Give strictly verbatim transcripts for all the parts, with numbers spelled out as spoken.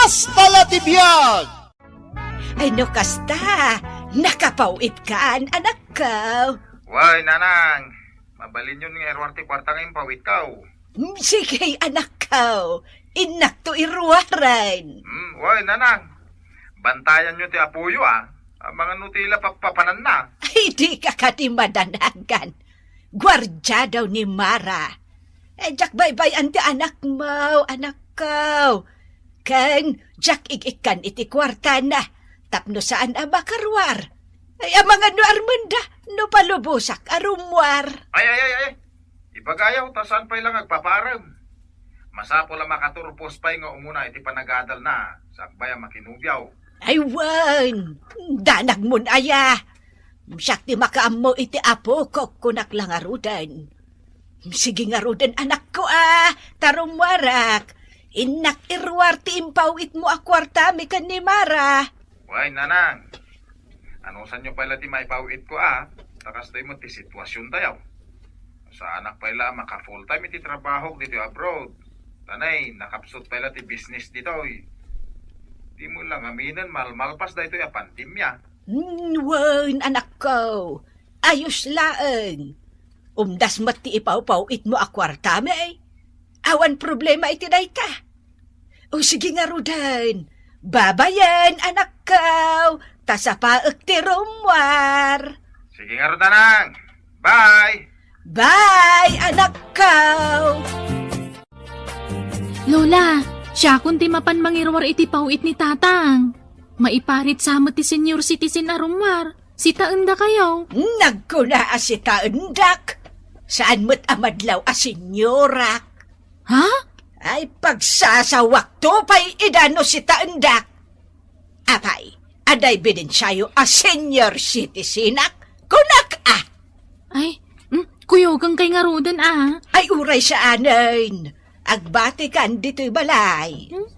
Kasta la ti biag! Ay no kasta, nakapaw-itkan, anakko. Way, nanang, mabalinyon nga iruar ti kuarta nga impaw-itko. Mm, sige, anakko, innakto iruaren. Mm, way, nanang, bantayanyo ti apoyo, a. Amangan no ti la pappapananna. Ay, dika kadi madanagan. Guardia daw ni Mara. Eh, diak baybay-an ti anakmo, anakko. Ken diak ig-ikkan iti kuartana, tapno saan a makaruar. Ay, amangan no armenda, no palubosak a rummuar. Ay, ay, ay, ay. Ibagayo, ta saan pay la nga agpaparem. Masapul a makaturpos pay nga umuna iti panagadalna, sakbay a makinubiaw. Ay, wen, danagmon aya. Siak ti makaammo iti apok, kunak la ngaruden. Sige ngaruden, anakko, a, ta rummuarak. Innak iruar ti impaw-itmo a kuartami ken ni Mara. Way, nanang. Anusanyo pay la ti maipaw-itko, a? Ta kastoy met ti situasiontayo. Saanak pay la a maka-full time iti trabahok ditoy abroad. Tanay, nakapsut pay la ti business ditoy. Dimo la ngaminen malmalpas daytoy a pandemia. Hmm, wen, anakko. Ayos laeng. Umdas met ti ipawpaw-itmo a kuartami. Awan problema iti dayta. O sige ngaruden. Babayen, anakko. Ta sapaek ti rummuar. Sige ngarud, nanang. Bye. Bye, anakko. Lola, siakon ti mapan mangiruar iti paw-it ni Tatang. Maiparit sa met ti senior citizen a rummuar. Sitaendakayo. Nagkuna a sitaendak. Saan met a madlaw a seniorak. Ha? Ay, pagsasawakto pay ida no sitaendak. Apay, adda ebidensiayo a senior citizenak? Kunak, a. Ay, mm, kuyogan kay ngaruden, a. Ay, uray saanen. Agbatikan ditoy balay. Hmm?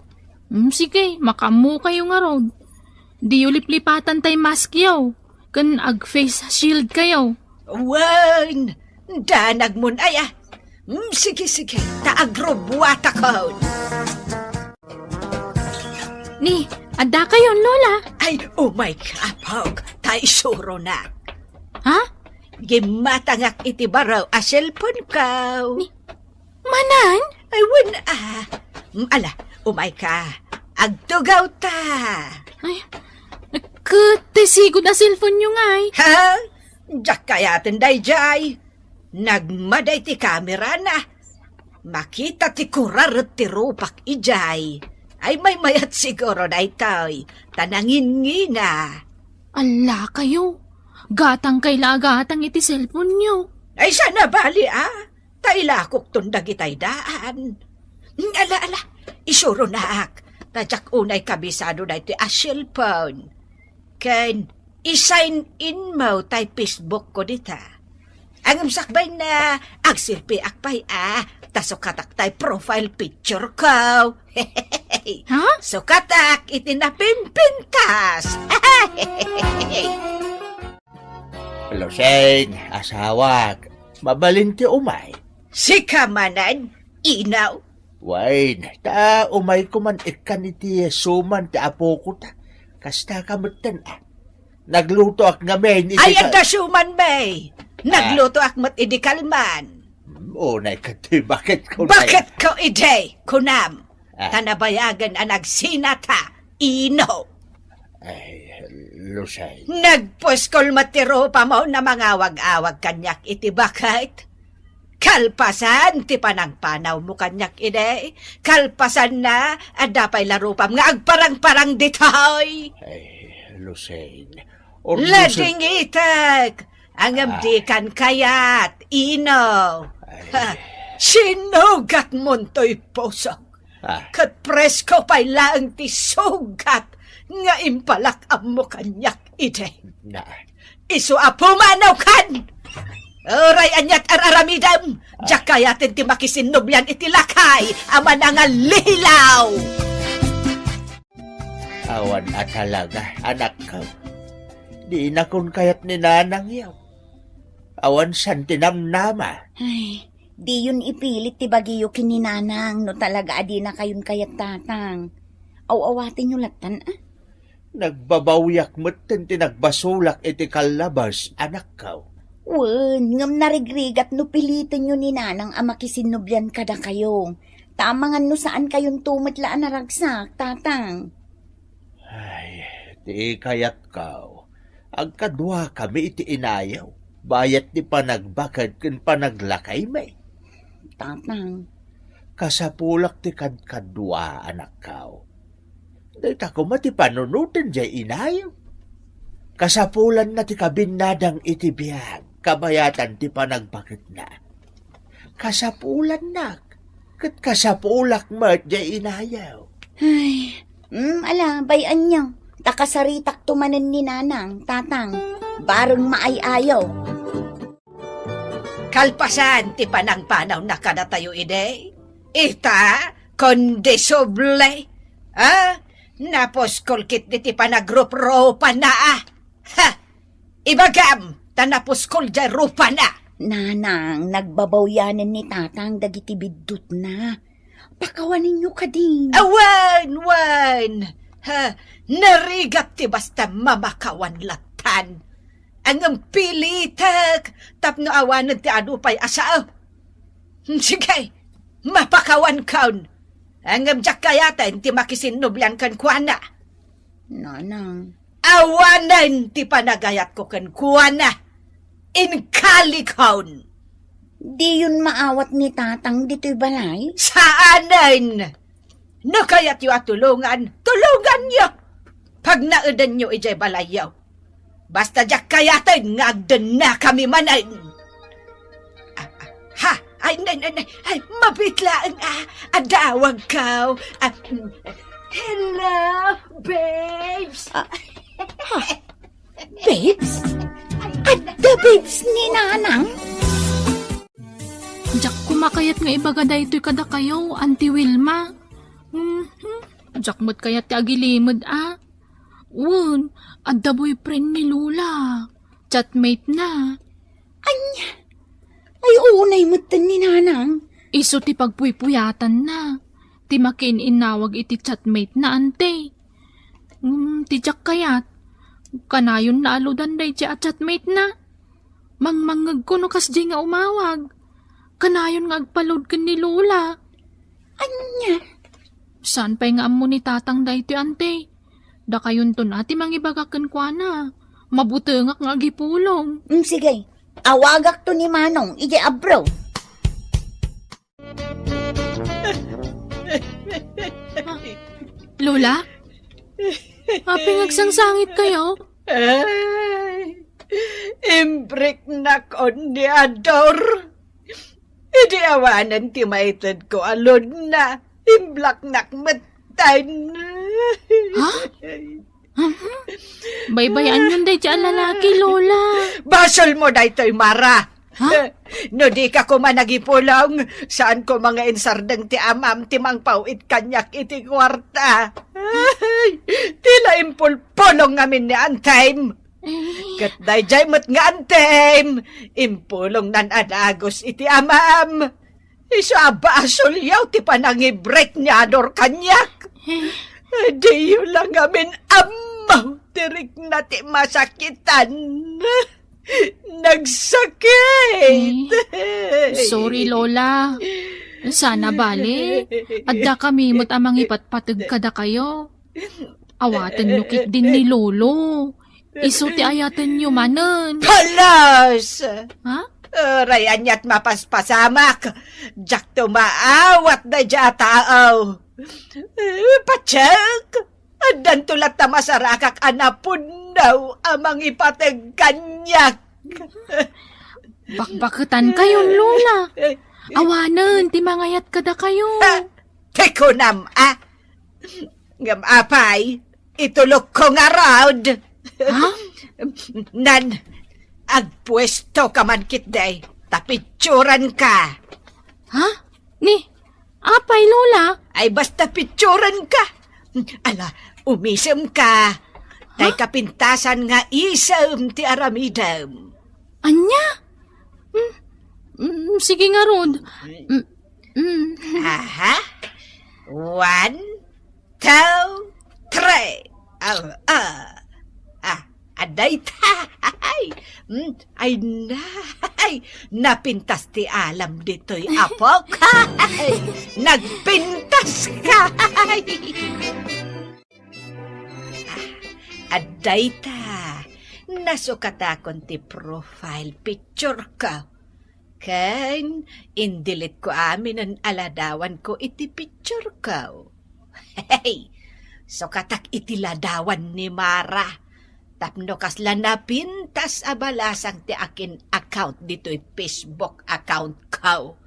Hmm, sige, makaammokayo ngarud. Diyo liplipatan tay maskyo, ken ag-face shield kayo. Wen, danagmon aya. Hmm, sige, sige, ta agrubbuatakon. Ni, adda kayon, Lola? Ay, umay ka, Pog, ta isuronak. Ha? Gimmatangak iti baro a cellphone ko. Ni, Manan? Ay, wen, a. Mm, ala, umay ka. Agtugaw ta. Ay, ket ti sigud a cellphone-yo ngay? Ha? Diak kayaten daydiay. Nagmada iti kamerana. Makita ti kuraret ti rupak idiay. Ay, maymayat siguro daytoy. Ta nangingina. Ala kayo. Gatang kay la a gatang iti cellphone-yo. Ay, saan a bali, a? Ta ilakokton dagitay daan. Ala, ala, isuronak. Ta diak unay kabisado daytoy a cellphone. Ken, i-sign in mo tay Facebook ko dita. Ngem sakbay na, agselfieak pay a, ta sukatak tay profile picture ko. Ha? Sukatak iti napimpintas. Lusing, asawak, mabalin ti umay. Sika manen, Ino? Wen, ta umayko man ikkan iti suman ti apoko ta. Kasta ka metten, a. Naglutoak ngamin iti Ay, ka- adda suman, bay. Ah. Naglutoak met idi kalman. Hmm, unay ka ti bakit ko na- Bakit ko idi, kunam? Ah. Ta nabayagen a nagsinata, Ino. Ay, Lusing. Nagpuskol met ti rupamo na mangawag-awag kaniak iti baket. Kalpasan ti panangpanawmo kaniak idi. Kalpasanna, adda pay la rupam nga agparang-parang ditoy. Ay, Lusing. Or Ladingitek! Ngem Ah. dikan kayat, Ino. Ay. Ha, sinugatmontoy pusok. Ah. Ket presko pay laeng ti sugat nga impalak-ammo kaniak idi. Na. Isu a pumanawkan! Uray aniat ar-aramidem, diak kayaten ti makisinnublian iti lakay a manangalilaw. Awan a talaga, anakko. Dinakon kayat ni nanangyo. Awan san ti namnama. Ay, diyon ipilit ti bagiyo ken ni nanang no talaga a dinakayon kayat, tatang. Aw-awatenyo lattan, a? Nagbabawiak metten ti nagbasolak iti kallabas, anakko. Wen, ngem narigrigat no pilitenyo ni Nanang a makisinnublian kadakayo. Ta amangan no saankayonto met la a naragsak, Tatang. Ay, ti kayatko, agkaduakami iti inayo, bayat ti panagbaket ken panaglakaymi. Tatang. Kasapulak ti kadkadua, anakko. Dayta koma ti panunoten jay inayo. Kasapulanna ti kabinnadang iti biag, kabayatan ti panagbaketna. Kasapulannak, ket kasapulak met jay inayo. Ay, mm, ala, bay-anyo. Ta kasaritakto manen ni Nanang, Tatang. Bareng maay-ayo. Kalpasan ti panangpanawna kadatayo idi, ita, kundi subli. A, napuskol ketdi ti panagruprupana, a. Ha! Ibagam, ta napuskol jay rupana. Nanang, nagbabawianen ni Tatang dagiti biddutna. Pakawanenyo kadi. Awan, wan! Ha, narigat ti basta mamakawan lattan. Ngem pilitek tapno awanen ti adu pay a sao. Sige, mapakawankon. Ngem diak kayaten ti makisinnublian kenkuana. Nanang. Awanen ti panagayatko kenkuana. Inkalikon. Diyon maawat ni Tatang ditoy balay? Saanen! No kayatyo a tulongan, tulonganyo! Pagnaedenyo idiay balayyo. Basta diak kayaten nga agdennakami manen. Ah, ah, ha? Ay, nay, nay, nay. Ay, mabiit laeng, a. Adawagko. A, mm. Hello, babes. A, ha? Babes? Adda babes ni Nanang? Diak koma kayat nga ibaga daytoy kadakayo, Auntie Wilma. Mhm. Diak met kayat ti agilimed, a. Wen, adda boyfriend ni Lola. Chatmate na. Ania? Ay, unay metten ni Nanang. Isu ti pagpuypuyatanna. Ti makiin-innawag iti chatmate na, Auntie. Ngem ti diak kayat, kanayon naaludan daydiay a chatmate na. Mangmangngegko no kasdiay nga umawag. Kanayon nga agpalud ken ni Lola. Ania? Saan pay nga ammo ni Tatang daytoy, Auntie? Dakayonton a ti mangibaga kenkuana. Mabutengak nga agipulong. Mm, sige. Awagakto ni Manong idiay abro. Lola? Apay nga agsangsangitkayo? Ay, imbriknak on ni Ador. Idi awanen ti maitedko a load na, imblaknak metten. Ha? Mhm. Baybay-anyon daydiay a lalaki, Lola. Basolmo daytoy, Mara. Ha? No dika koma nagipulong, saan koma nga insardeng ti amam ti mangpaw-it kaniak iti kuarta. Ay, ti la impulpulong ngamin ni Antem. Eh. Ket daydiay met nga Antem, impulongnan a dagus iti amam. Isu a basolyo ti panangibrek ni Ador kaniak. Eh. Diyo la ngamin ammo ti rikna ti masakitan. Nagsakit. Eh, sorry, Lola. Sana bale, adda kami met a mangipatpateg kadakayo. Awatenyo ketdin ni Lolo. Isu ti ayatenyo manen. Palas! Ha? Uray aniat mapaspasamak. Diakto maawat daydiay a tao. Eh, patiek! Addanto latta masarakak a napudno a mangipateg kaniak. Bakbaketankayon, Lola. Awanen ti mangayat kadakayo. Ha? Ti kunam, a? Ngem apay, itulokko ngarud. Ha? Nan, agpuestoka man ketdi, ta pitsurenka. Ha? Ni, apay, Lola? Ay, basta pitsurenka. Ala, umisemka. Tay Ha? kapintasan nga isem ti aramidem. Ania? Mm, mm, sige ngarud. Mm, mm. Aha. One, two, Ah, ah, ah, adda ita. Ay, mm, ay, nay, napintas ti alam ditoy, apok. Ay, nagpintas ka. Ay. Ah, adda ita. Nasukatakon ti profile picture ko. Ken, indelete ko aminen a ladawan ko iti picture ko. Hey! Sukatak iti ladawan ni Mara. Tapno kasla napintas a balasang ti akin account ditoy Facebook account ko.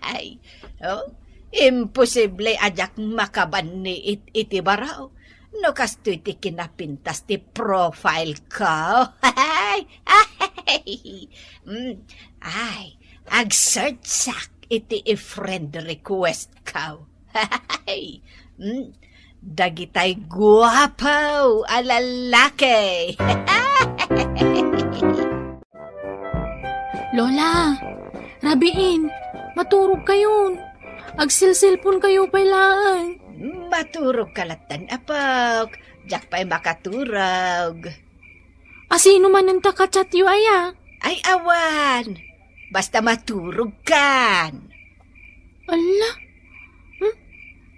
Hey! Oh, imposible a diak makabanni it-, iti baro. No kastoy ti kinapintas ti profile ko. Ay, ay, mm, ay, ag-searchak iti i-friend request ko. Ay, mm, dagitay guapo a lalaki. Lola, rabiin, maturog kayon. Agsilsilpon kayo pay laeng. Maturog ka lattan, apok. Diak pay makaturog. Asino manen ta kachatyo aya? Ay, awan. Basta maturog kan. Alla? Hmm?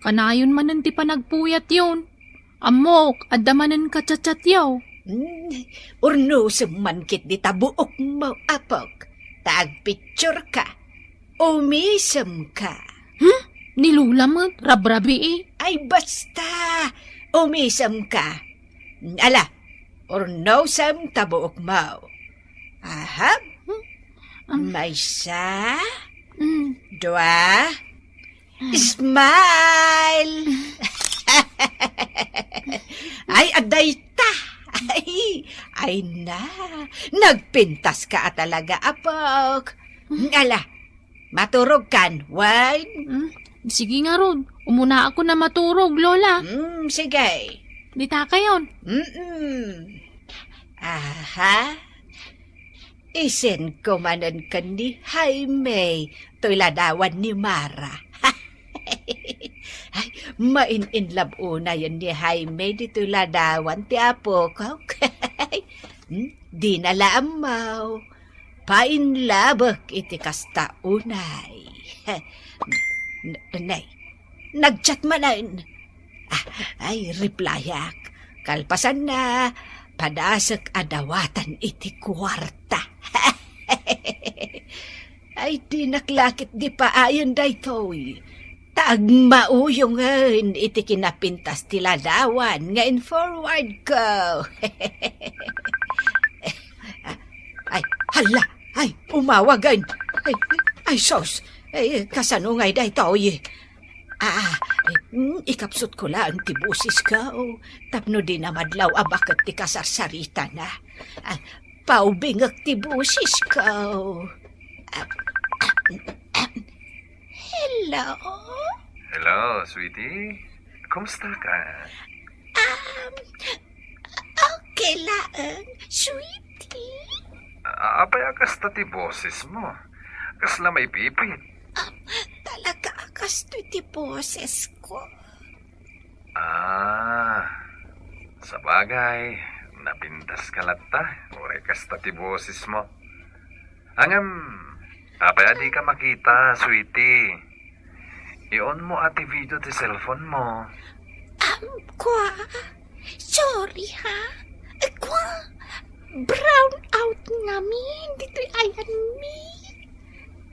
Kanayon manen ti panagpuyatyon. Ammok, adda manen kachatchatyo. Hmm, urnosem man ketdi ta buokmo, apok. Ta agpicture ka. Umisem ka. Hmm? Ni Lola met, rabrabii. Ay, basta. Umisem ka. Ala, urnosem ta buokmo. Aha. Hmm? Am- Maysa. Hmm. Dua. Smile! Ay, adda ita! Ay, ay na, nagpintas ka a talaga, apok. Ala, maturog kan, wen? Hmm? Sige ngarud, umuna ako na maturog, Lola. Hmm, sige. Dita kayon. Mm-mm. Aha. I-send ko manen ken ni Jaime toy ladawan ni Mara. Ay, main-in love unayen ni Jaime ditoy ladawan ti apok. Hmm? Dina la ammo. Painlabek iti kasta unay. N-, nay, nag-chat manen. Ah, ay, replyak. Kalpasanna, padasek a dawatan iti kuarta. Ay, dinak la ketdi paayen daytoy. Ta agmauyongen iti kinapintas ti ladawan nga in-forward ko. Ay, hala! Ay, umawagen! Ay, ay, sus! Ay, kasano ngay daytoy? Ah, mm, ikapsut ko laeng ti bosis ko, tapno dina madlaw a baket ti kasarsaritana. Ah, paubingek ti bosis ko. Ah, ah, ah, hello? Hello, sweetie. Kumusta ka? Um, okay laeng, sweetie. A-, apay a kasta ti boses mo? Kasla maipipit? Ah, talaga a kastoy ti boses ko. Ah, sabagay, napintas ka latta, uray kasta ti boses mo. Ngem, apay a di ka makita, sweetie? I-on mo a ti video ti cellphone mo. Um, kwa? Sorry, ha? Eh, kwa? Brown out ngamin ditoy ayanmi.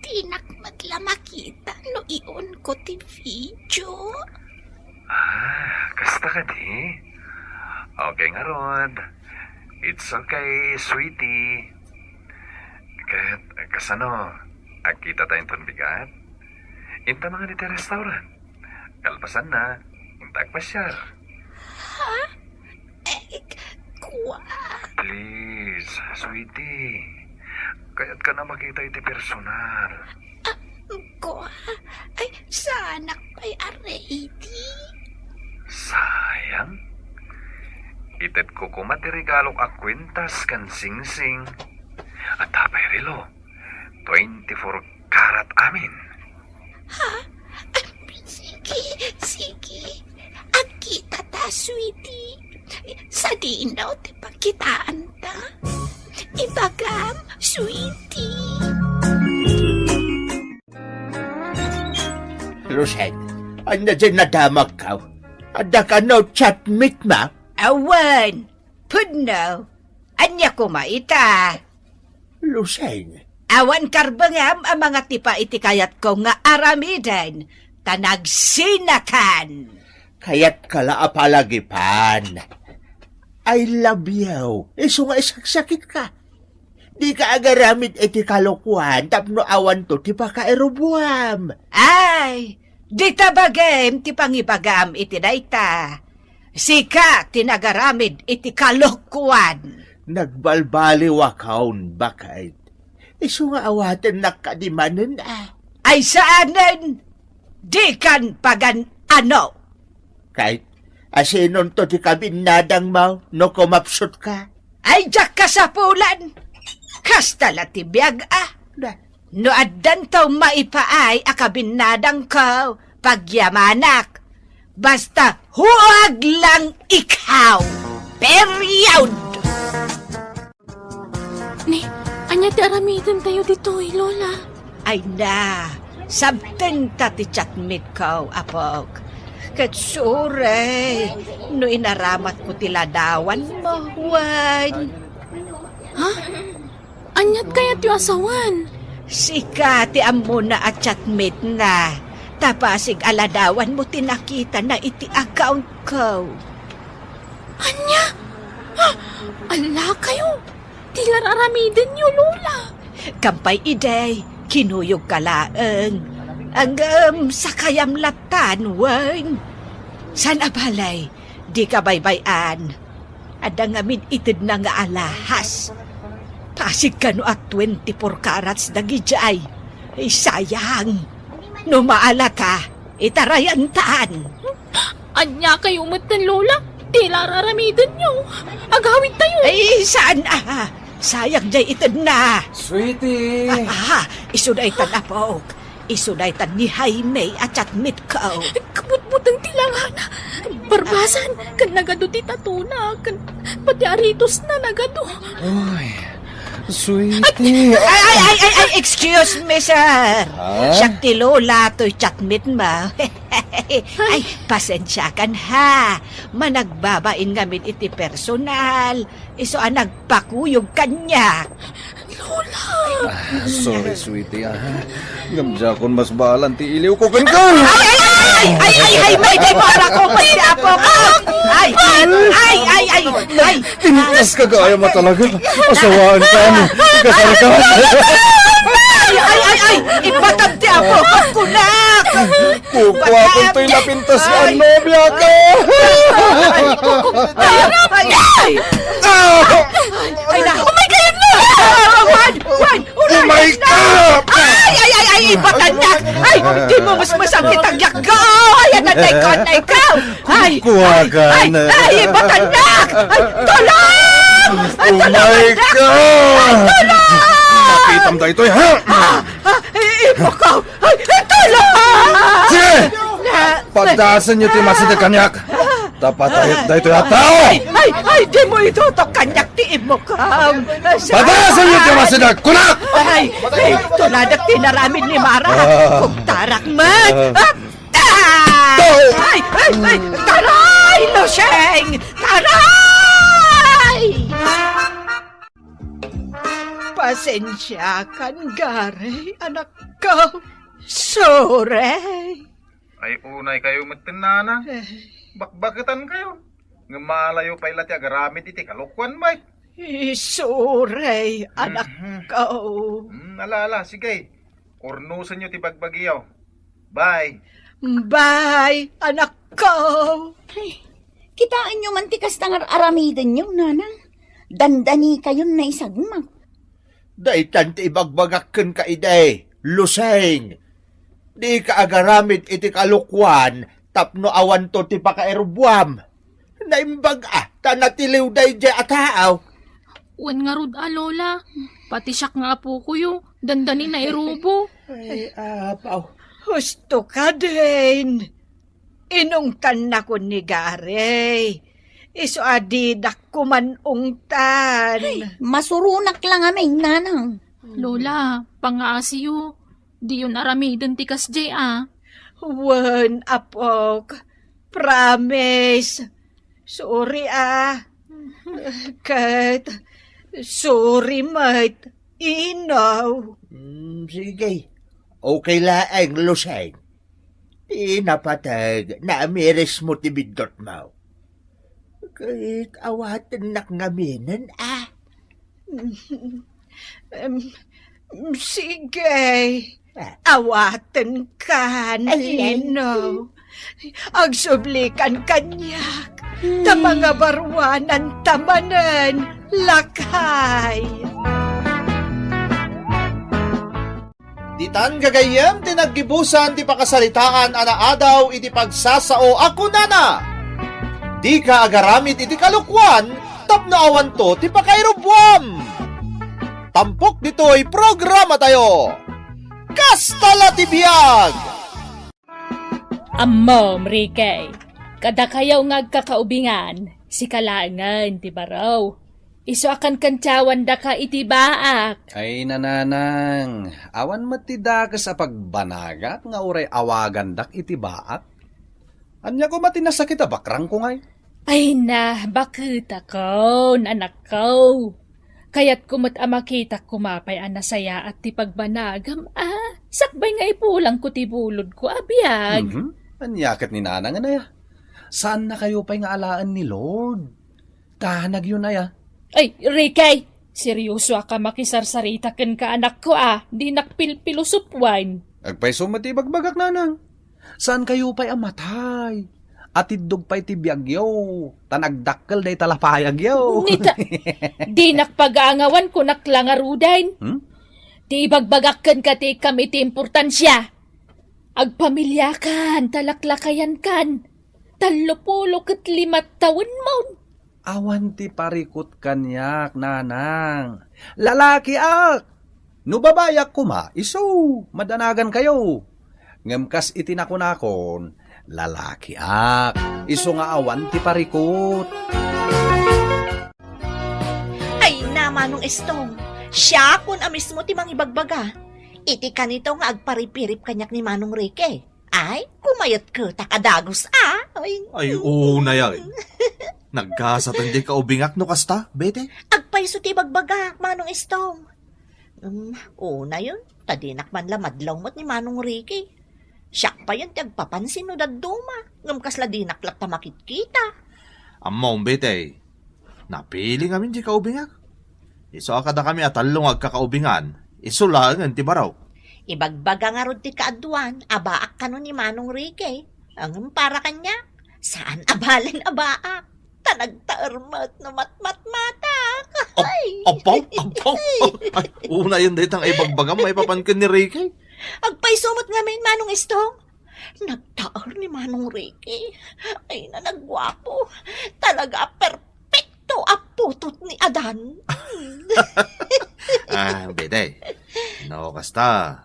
Dinak met la makita no i-on ko ti video. Ah, kasta kadi? Okay ngarud. It's okay, sweetie. Ket, kasano? Agkita tayo inton bigat? Inta mangan iti restaurant. Kalpasanna, inta agpasiar. Ha? Eh, kwa? Please, sweetie. Kayat ka na makita iti personal. Ah, kwa? Ay, saanak pay a ready. Sayang. Ited ko koma ti regalok a kuentas ken singsing. Adda pay relo. Twenty-four karat amin. Ha? Ah, sige, sige. Agkita ta, sweetie. Sadino ti pagkitaanta? Ibagam, sweetie. Luceng, ania diay nadamagko? Adda kano chatmate mo? Awan, pudno. Ania koma ita? Luceng. Awan karbengam a mangatipa iti kayatko nga aramiden, ta nagsinakan. Kayatka la a palagipan. I love you. Isu nga isaksakitka. Dika agaramid iti kalokuan tapno awanto ti pakairubuam. Ay, dita bagim ti pangibagam iti dayta. Sika ti nagaramid iti kalokuan. Nagbalbaliwakon, baket. Isu nga awatennak kadi manen a. Ay saanen, dikan pagan-ano. Ket, asinonto ti kabinnadangmo no kumapsutka? Ay, diak kasapulan. Kasta la ti biag a. Da. No addanto maipaay a kabinnadangko, pagyamanak. Basta huag lang ikaw. Period! Ni, ania ti aramidentayo ditoy, Lola? Ay na, sabtenta ti chatmate ko, apok. Ket sure, no inaramatko ti ladawanmo, wen. Ha? Aniat kayatyo a sawen? Sika ti ammona a chatmate na. Ta pasig a ladawanmo ti nakitana iti account ko. Ania? Ha? Allakayo? Ti la ar-aramidenyo, Lola? Kampay idi, kinuyogka laeng. Ngem sakayam latan, wen. Saan a balay, dika baybay-an. Adda ngamin itedna nga alahas. Pasig kano a twenty-four carats dagidiay. Ay, sayang. No maalata, itarayantan. Ania kayo metten, Lola? Ti la ar-aramidenyo. Agawidtayo. Ay, saan a? Sayang diay itedna. Sweetie! Ah, ah, isu daytan, apok. Isu daytan ni Jaime a chatmate ko. Kabutbuteng ti langana. Barbasan, ken nagadu ti tatona, ken pati aritosna nagadu. Oy, sweetie. Ay, ay, ay, ay, ay, excuse me, sir. Ah? Siak ti Lola, toy chatmate mo. Ay, pasensiakan ha. Managbabain ngamin iti personal. Isu a nagpakuyog kaniak. Lola! Ah, sorry, sweetie, ah. Ngem diakon masbalan ti iliwko kenka. Ay, ay, ay, ay, ay, ay, may, may, para ko, may, apo ko. Ay, ay, ay, ay, ay, ay. Pintaska gayam a talaga. Asawaan ka, ano? Kasar ka. Ay, ay, ay, ay, ipatam ti apo ko, kunak. Kukuakon toy napintas nga nobia ka. Ay, ay, ay. Ay, na. Oh my God, no! Juan! Juan! Oh my God! Ay, ay, ay, ay, ipatanyak! Ay, di mo mas masakit ang yakko! Ay, anay ka, anay ka! Ay, kuha ka ay, na. Ay, ipatanyak! Ay, tulong! Ay, tulong! Oh my God! Ay, tulong! Makitam da ito, ha? Ah, ah, i-, ipo ko! Ay, tulong! Sige! Na-, Padasen yo ti masideg kaniak! Ta patayek daytoy a tao! Ay, ay, ay, di mo itutok kaniak ti immukam! Padasen yo ti masideg! Kunak! Ay, ay, tuladak ti naramid ni Mara! Ah. Kumtarak met! Ah. Ah! Tao! Ay, ay, ay! Taray, Luseng! Taray! Pasensiakan, Gary, anakko. Sorry. Ay, unay kayo metten, Nana. Eh. Bakbaketan kayo. Ngem maalayo pay la ti agaramid iti kalokuan, bay. Isu, Ray, anakko. Mm, ala, ala, sige. Kurnusenyo ti bagbagiyo. Bye. Bye, anakko. Ay, kitaenyo man ti kasta nga ar-aramidenyo, nanang. Dandanikayon naisagmak. Daytan ti ibagbagak kenka idi, Luseng. Dika agaramid iti kalokuan tapno awanto ti pakairubuam. Naimbag a, ta natiliw daydiay a tao. Wen ngarud a, Lola, pati siak nga apokoyo, dandani nairubo. Ay, apaw. Husto ka, Dane. Inungtannakon ni Gary. Isu a didak kuman ungtan. Ay, masuronak la ngamin, nanang. Lola, pangaasiyo, diyon aramiden ti kasdiay a. Wen, apok. Promise. Sorry a. Ket sorry met, Ino. Mm, sige. Okay laeng, Luseng. Ti napateg, naamirismo ti biddutmo. Ket awatennak ngaminen a. Em, sige. Ah. Awatenkan, Ino. Agsublikan kaniak. Ta mangabaruananta manen, lakay. Ditan gagayyem ti naggibusan ti pakasaritaan a naadaw iti pagsasao a kunana, "Dika agaramid iti kalokuan tapno awanto ti pakairubbuam." Tampok ditoy programatayo. Kasta la ti biag! Ammom, Ricky, kadakayo nga agkakaubingan, sika laengen ti baro. Isu a kankantiawandaka iti baak. Ay, nanang, awan met ti dakes a pagbanagak nga uray awagandak iti baak? Ania koma ti nasakit a bakrangko ngay? Ay na, baketakon, anakko. Kayatko met a makitak koma pay a nasayaat ti pagbanagam a sakbay nga ipulangko ti bulodko a biag. Mhm. Ania ket ni nanang, anay a? Saannakayo pay nga alaen ni Lord. Kahanagyo, nay a? Ay, Ricky! Seriosoak a makisarsarita kenka, anakko a, dinak pilpilosopuan. Agpayso met ti ibagbagak, nanang. Saankayo pay a matay. Atiddog pay ti biagyo, ta nagdakkel dayta lapayagyo. Nita, dinak pagaangawan, kunak la ngaruden. Hmm? Ti ibagbagak kenka ti ikam iti importansia. Agpamiliakan, ta laklakayankan. Tallopulo ket lima tawenmon. Awan ti parikut kaniak, nanang. Lalakiak! No babayak koma, isu, madanagankayo. Ngem kas iti nakunakon, lalakiak, isu nga awan ti parikut. Ay na, Manong Estong, siakon a mismo ti mangibagbaga. Iti kanito nga agparipirip kaniak ni Manong Ricky. Ay, kumayatketak a dagus a. Ay. Ay, unay, ay. Nagkasaten diay kaubingak no kasta, Bete? Agpayso ti ibagbagak, Manong Estong. Um, unayen, ta dinak man la madlaw met ni Manong Ricky. Siak payen ti agpapansin no dadduma, ngem kasla dinak latta makitkita. Ammom, Bete, napili ngamin diay kaubingak. Isu a kadakami a tallo nga agkakaubingan, isu laengen ti baro. Ibagbaga ngarud ti kaaduan a baak kano ni Manong Ricky. Ngem para kaniak, saan a balen a baak. Ta nagtaer met no matmatmatak. Ap-, Ay! Apaw, apaw. Ay, unayen dayta nga ibagbagam maipapan ken ni Ricky. Agpayso met ngamin, Manong Estong. Nagtaer ni Manong Ricky. Ay, nanagguapo. Talaga a perpekto a putot ni Adan. Ah, Bete. No, kasta.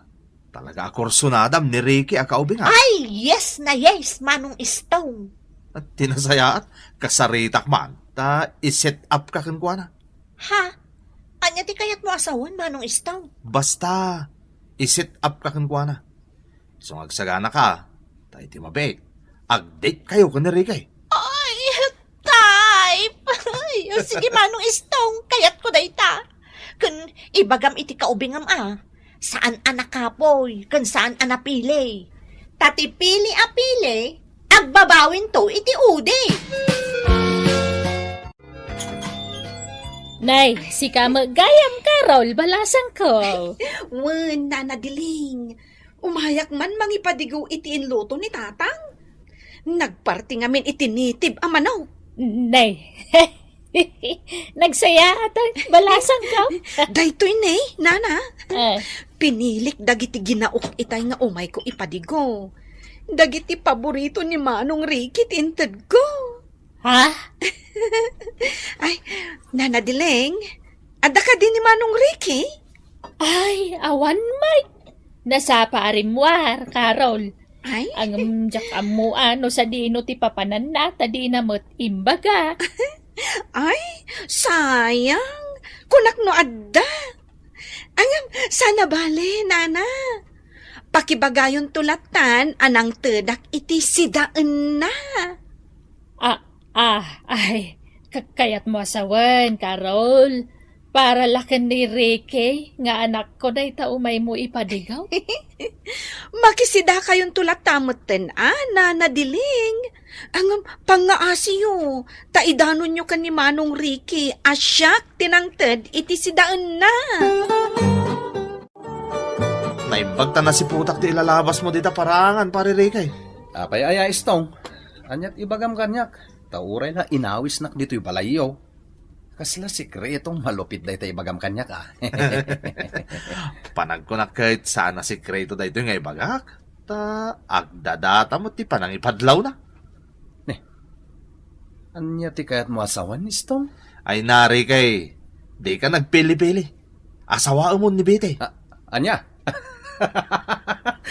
Talaga a kursunadam ni Ricky a kaubing, ha? Ay, yes na yes, Manong Estong. At tinasayaat, kasaritak man. Ta i-set up ka kenkuana. Ha? Ania ti kayatmo a sawen, Manong Estong? Basta, i-set up ka kenkuana. So, nga agsagana ka, ta iti mabiit, ag-date kayo ken ni Ricky. Ay, type! Ay, o sige, Manong Estong, kayatko dayta. Ken ibagam iti kaubingam a, saan a nakapoy, ken saan a napili. Ta ti pili a pili, agbabawinto iti udi. Nay, sika met gayam, Carol, balasangko. Wen, Nana Diling. Umayak man mangipadigo iti inluto ni Tatang. Nagparti ngamin iti nitib a manok. Nay. Nagsayaatan, balasangko. Daytoy ne, Nana. Eh. Pinilik dagiti ginaok itay nga umayko ipadigo. Dagiti paborito ni Manong Ricky ti intedko. Ha? Ay, Nana Dileng, adda kadi ni Manong Ricky? Ay, awan met. Nasapa a rimmuar, Carol. Ay. Ngem diak ammoan no sadino ti papananna, ta dina met imbaga. Ay, sayang. Kunak no adda. Ngem, saan a bale, nana. Pakibagayonto lattan a nangtedak iti sidaenna. Ah, ah, ay, ka-, kayatmo a sawen, Carol. Para la ken ni Ricky nga anakko dayta umaymo ipadigaw. Makisidakayonto latta metten a, Nana Diling. Ngem, pangngaasiyo, ta idanonyo ken ni Manong Ricky a siak ti nangted iti sidaenna. Naimbag ta nasiputak ti ilalabasmo dita paraangan, Pare Ricky. Apay aya, Istong? Aniat ibagam kaniak? Ta uray la inawisnak ditoy balayyo. Kasla sikretong malupit dayta ibagam kaniak, a. Panagkunak ket saan a sikreto daytoy nga ibagak. Ta agdadata met ti panangipadlawna. Ne, ania ti kayatmo a sawen, Istong? Ay, Nana Ricky, dika nagpili-pili. Asawaemon ni Betty. A-, ania?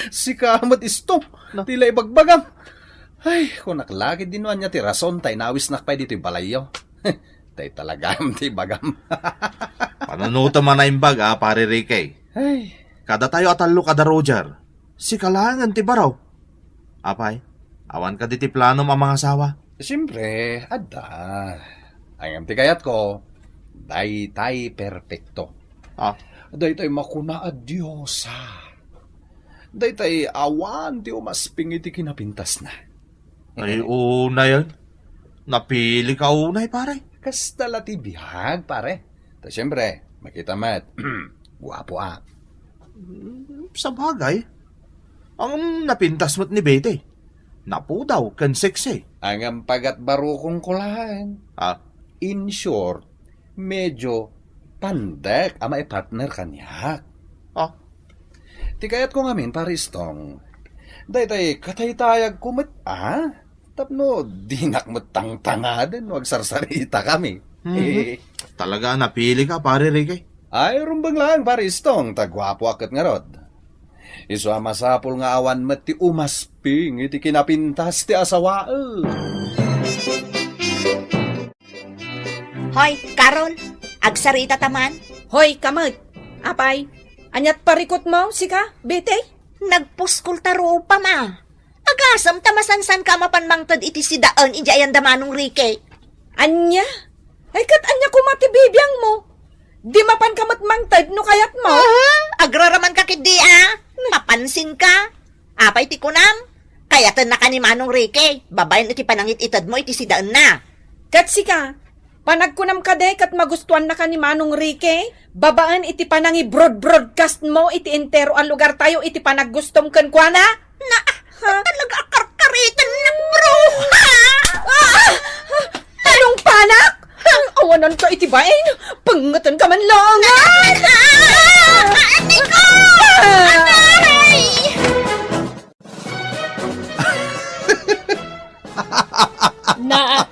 Sika met, Istong, no, ti la ibagbagam. Ay, kunak la ketdi no ania ti rason ta inawisnak pay ditoy balayyo. Tay talagam ti ibagam. Panunotem a naimbag, a, Pare Ricky. Ay. Kadatayo a tallo kada Roger, sika laengen ti baro. Apay, awan kadi ti planom a mangasawa? Siempre, adda. Ngem ti kayatko, daytay perpekto. Ah. Daytay makuna a diosa. Daytay awan ti umasping iti kinapintasna. Ay, unayen. Napili ka unay, pare. Kasta la ti biag, pare. Ta siempre, makita met, guapo a. Mm, sabagay. Ang napintas met ni Betty. Napudaw ken sexy. Ang ampagat barukong kulaen. Ah. In short, medyo pandek a maipartner kaniak. Ah. Ti kayatko ngamin, Pare Istong, daytay kataytayagko met a, tapno dinak met tangtangaden no agsarsarita kami. Mhm. Talaga a napili ka, Pare Ricky. Ay, rumbeng laeng, Pare Istong, ta guapo a ket ngarud. Isu a masapul nga awan met ti umasping iti kinapintas ti asawaek. Hoy, Carol, agsarita ta man? Hoy, kamet. Apay, aniat parikutmo, sika, Betty? Nagpuskol ta rupam a. Agasem ta masansanka a mapan mangted iti sidaen idiay anda Manong Ricky. Ania? Ay, ket ania koma ti bibiangmo? Di mapanka met mangted no kayatmo? Aha, agraramanka ketdi a. Mapansinka. Apay ti kunam? Kayatennaka ni Manong Ricky, babaen iti panangit-itedmo iti sidaenna. Ket sika, panagkunam kadi ket magustuannaka ni Manong Ricky, babaen iti panangibroad-broadcastmo iti entero a lugartayo iti panaggustom kenkuana? Na, ha? Talaga a karkaritennak, bruha! Ah! Talongpanak! Awananka iti bain! Pangetenka man laeng! Ah! Ah! Aray ko! Aray! Na,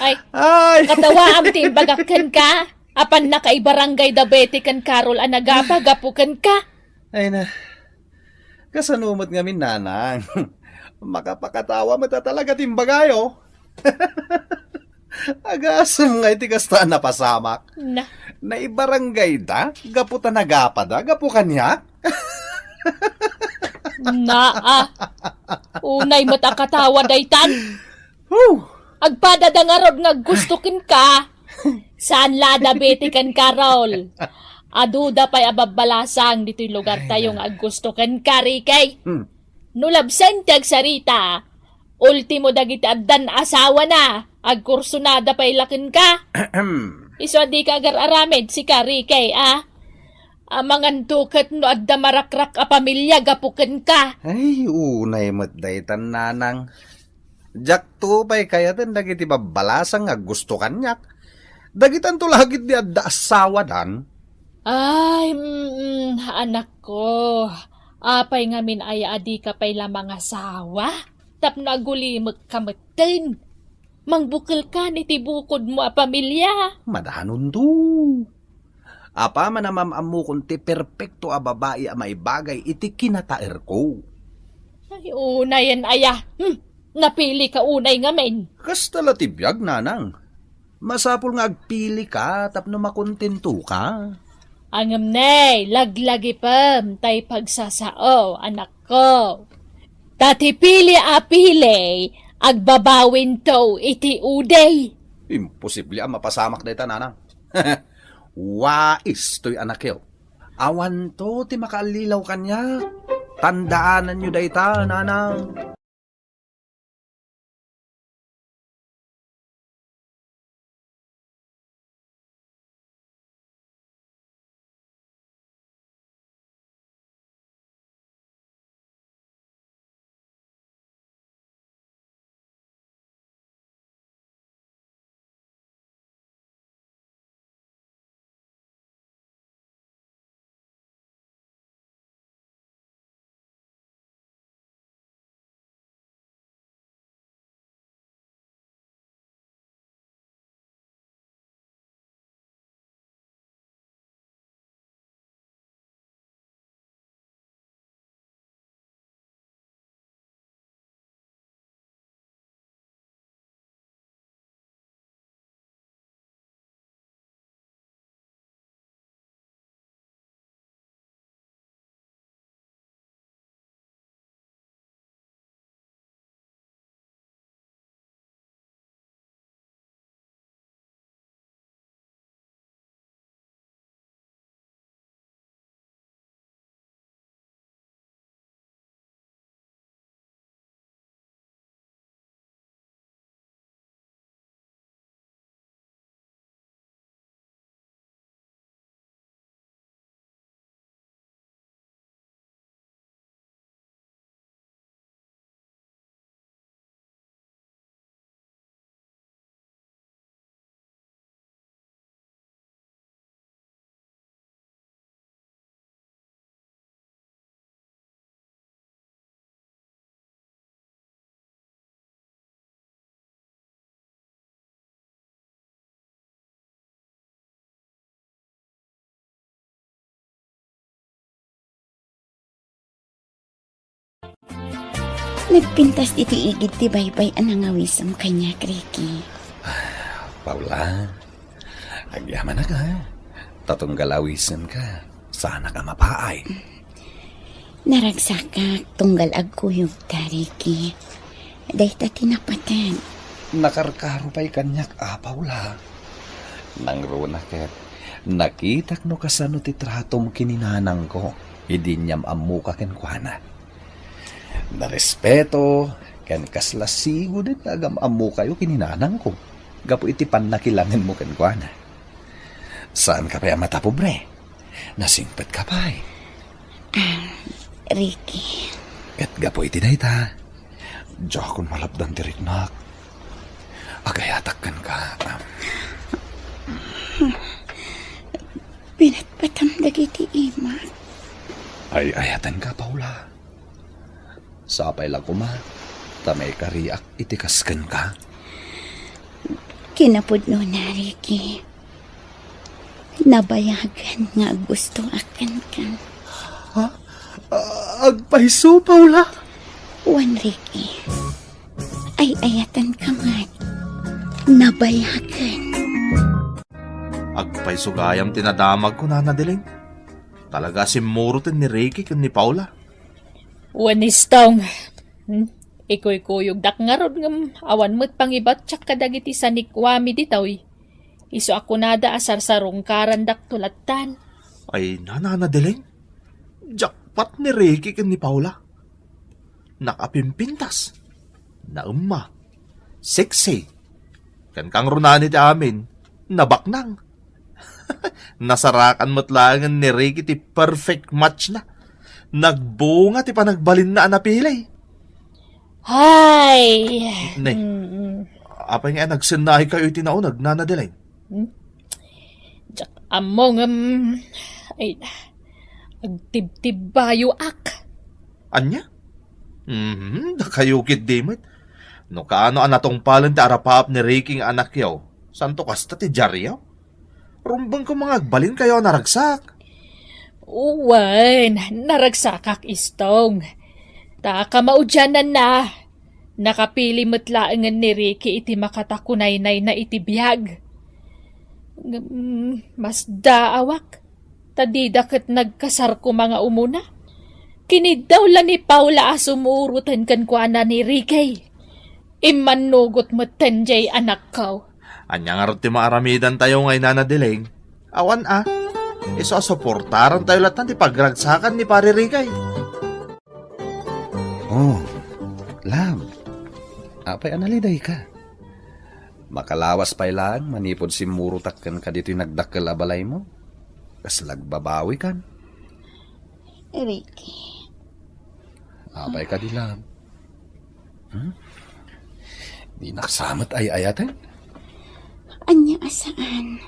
ay, ay, katawaam ti imbagak kenka. Apan nakaibarangay da Betty ken Carol a nagapa gapu kenka. Ay na, kasano met ngamin, nanang? Makapakatawa met a talaga ti imbagayo. Agasem nga iti kasta a napasamak. Na. Naibarangay da, gapu ta nagapa da, gapu kaniak. Naa. Unay met a katawa daytan. Huh! Agpada da ngarud nga aggusto kenka. Saan la da Betty ken Carol? Adu da pay a babbalasang ditoy lugartayo nga aggusto kenka, Ricky. Hmm. No labsen ti agsarita, ultimo dagiti addan asawana, agkursonada pay la kenka. Isu a dika agar-aramid, sika, Ricky, a? Amangan to ket no adda marakrak a pamilia gapu kenka. Ay, unay met daytan, nanang. Diakto pay kayaten dagiti babbalasang nga aggusto kaniak. Dagitanto la ketdi adda asawadan. Ay, mm, anakko. Apay ngamin aya a dika pay la mangasawa? Tapno agulimekka metten. Mangbukelkan iti bukodmo a pamilia. Madanonto. Apaman a mam-ammokon ti perpekto a babai a maibagay iti kinataerko. Ay, unayen aya. Hmm, napili ka unay ngamin. Kasta la ti biag, nanang. Masapul nga agpili ka tapno makontento ka. Angem ne, laglagipem tay pagsasao, anakko. Ta ti pili a pili, agbabawinto iti udi. Imposible a mapasamak dayta, nanang. Wais toy anakyo. Awanto ti makaallilaw kaniak. Tandaananyo dayta, nanang. Nagpintas iti igid ti baybay a nangawisem kaniak, Ricky. Paula, agyamanak, ha? Ta tunggal awisenka, saanak a mapaay. Naragsakak tunggal agkuyogta, Ricky. Dayta ti napaten. Nakarkaro pay kaniak, a, Paula. Nangruna ket, nakitak no kasano ti tratom ken ni nanangko idi inyam-ammoka kenkuana. Narespeto ken kasla sigud nga agam-ammokayo ken ni nanangko gapu iti pannakilangenmo kenkuana. Saanka pay a matapobre. Nasingpetka pay. Ah, Ricky. Ket gapu iti dayta, diakon malapdan ti riknak. Agayatak kenka. Pinatpatam dagiti imak. Ay-ayatenka, Paula. Sapay la koma ta maikariak iti kas kenka. Kinapudnona, Ricky. Nabayagen nga aggustoak kenka. Ha? Ah, agpayso, Paula? Wen, Ricky. Ay-ayatenka met. Nabayagen. Agpayso gayam ti nadamagko, Nana Deling. Talaga a simmuroten ni Ricky ken ni Paula. Wen, Istong. Hmm? Ikuykuyogdak ngarud ngem awan met pangibattiak kadagiti sanikuami ditoy. Isu a kunada a sarsarungkarandak to lattan. Ay, Nana Deling, jackpot ni Ricky ken ni Paula. Nakapimpintas, naemma, sexy, ken kangrunaan iti amin, nabaknang. Nasarakan met laengen ni Ricky ti perfect match na. Nagbunga ti panagbalinna a napili. Hay! Ne. Mm-mm. Apay nga nagsennaay kayo iti nauneg, Nana Deling? Hmm? Diak ammo ngem, ay, agtibtibbayoak. Ania? Mhm, dakayo ketdi met. No kaano a natungpalen ti arapaap ni Ricky nga anakyo, santo kasta ti diaryo? Rumbeng ko nga agbalinkayo a naragsak. Wen, naragsakak, Istong. Ta kamaudiananna, nakapili met laengen ni Ricky iti makatakunaynayna iti biag. Ngem, masdaawak, ta dida ket nagkasar koma nga umuna. Kiniddaw la ni Paula a sumuroten kenkuana ni Ricky. Immannugot metten jay anakko. Ania ngarud ti maaramidantayo ngay, Nana Dileng? Awan a. Isu a suportarantayo latta ti pagragsakan ni Pare Ricky. Oh, love. Apay a nalidayka? Makalawas pay laeng manipud simmurotak kenka ditoy nagdakkel a balaymo. Kasla agbabawikan. Ricky. Apay kadi, love? Hmm? Dinak sa met ay-ayaten? Ania a saan?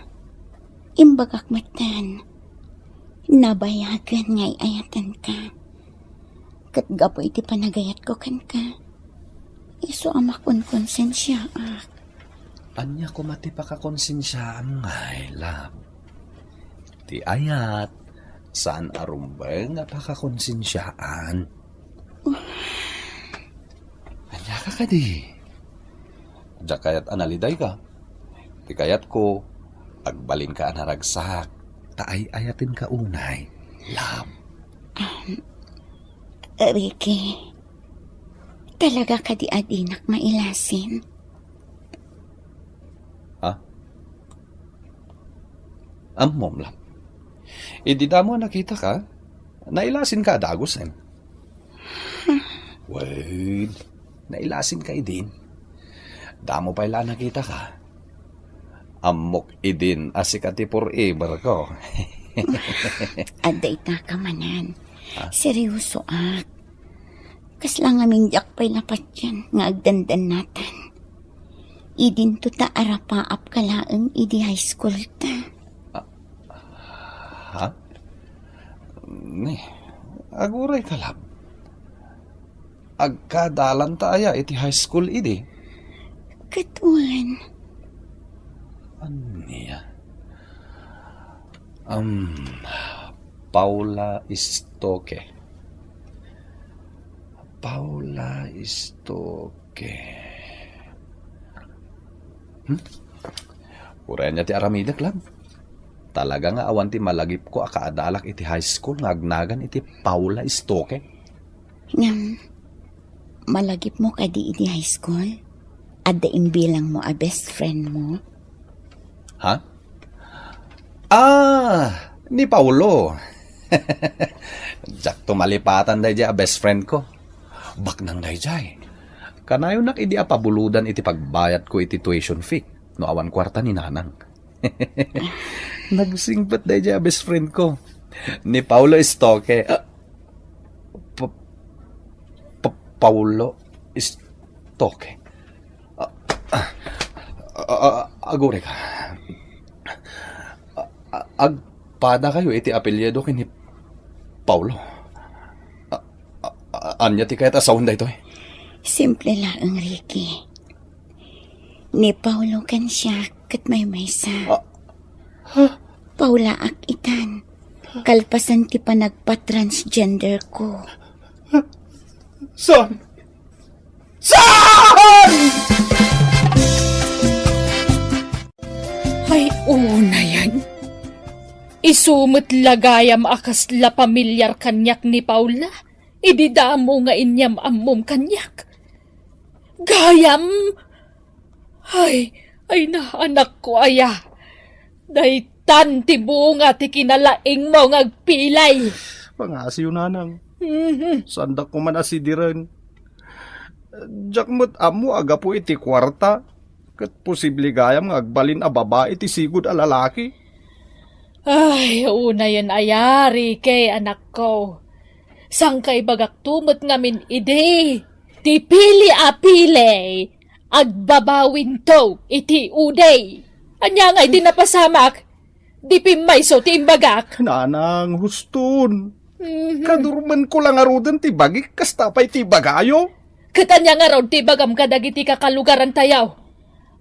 Imbagak metten. Nabayagen nga ay-ayatenka. Ket gapu iti panagayatko kenka, isu a makonkonsensiaak. Ania koma ti pakakonsensiaam ngay, love? Ti ayat, saan a rumbeng a pakakonsensiaan. Ania ka kadi? Diak kayat a nalidayka. Ti kayatko, agbalinka a naragsak, ta ay-ayatenka unay, love. Um, Ricky, talaga kadi a dinak mailasin? Ha? Ammom, love. Idi damo a nakitaka, nailasinka a dagusen. Wen, nailasinka idin. Damo pay la a nakitaka. Ammok idin a sika ti forever ko. Adda itaka manen. Ha? Seryosoak. Kasla ngamin diak pay napatien nga agdandannatan. Idinto ta arapaapka laeng idi high school ta. Ah, ha? Ni, aguray ka, love. Agkadalanta aya iti high school idi? Ket wen. Ania? Um, Paula Stoke. Paula Stoke. Hmm? Uray ania ti aramidek, love. Talaga nga awan ti malagipko a kaadalak iti high school nga agnagan iti Paula Stoke. Ngem, malagipmo kadi idi high school? Adda imbilangmo a best friend mo? Ha? Ah, ni Paulo. Diakto malipatan daydiay a best friend ko. Baknang daydiay, kanayonak idi a pabulodan iti pagbayadko iti tuition fee no awan kuarta ni nanang. Nagsingpet daydiay a best friend ko. Ni Paulo Stoke. Ah, Pa-, Pa-, Paulo Stoke. Ah, ah, ah, ah, aguray ka. Ah, ah, agpada kayo iti apelyido ken ni Paulo. Ah, ah, ah, ania ti kayat a sawen daytoy? Simple laeng, Ricky. Ni Paulo ken siak ket maymaysa. Ah, ha? Paulaak itan. Kalpasan ti panagpa-transgender ko. Saan? Saan? Ay, unayen. Isu met la gayam a kasla pamilyar kaniak ni Paula. Idi damo nga inyam-ammom kaniak. Gayam! Ay, ay na, anakko aya. Daytan ti bunga ti kinalaingmo nga agpilay. Pangasiw, nanang. Mhm. Saandak koma a sidiren. Diak met ammo a gapu iti kuarta ket posible gayam nga agbalin a babai ti sigud a lalaki. Ay, unayen aya, Ricky, anakko. Sangkaibagakto met ngamin idi ti pili a pili, agbabawinto iti udi. Ania ngay ti napasamak? Di pimmayso ti imbagak. Nanang, huston. Mhm. Kadurmenko la ngaruden ti bagik, kasta pay ti ibagayo. Ket ania ngarud ti ibagam kadagiti kakalugarantayo?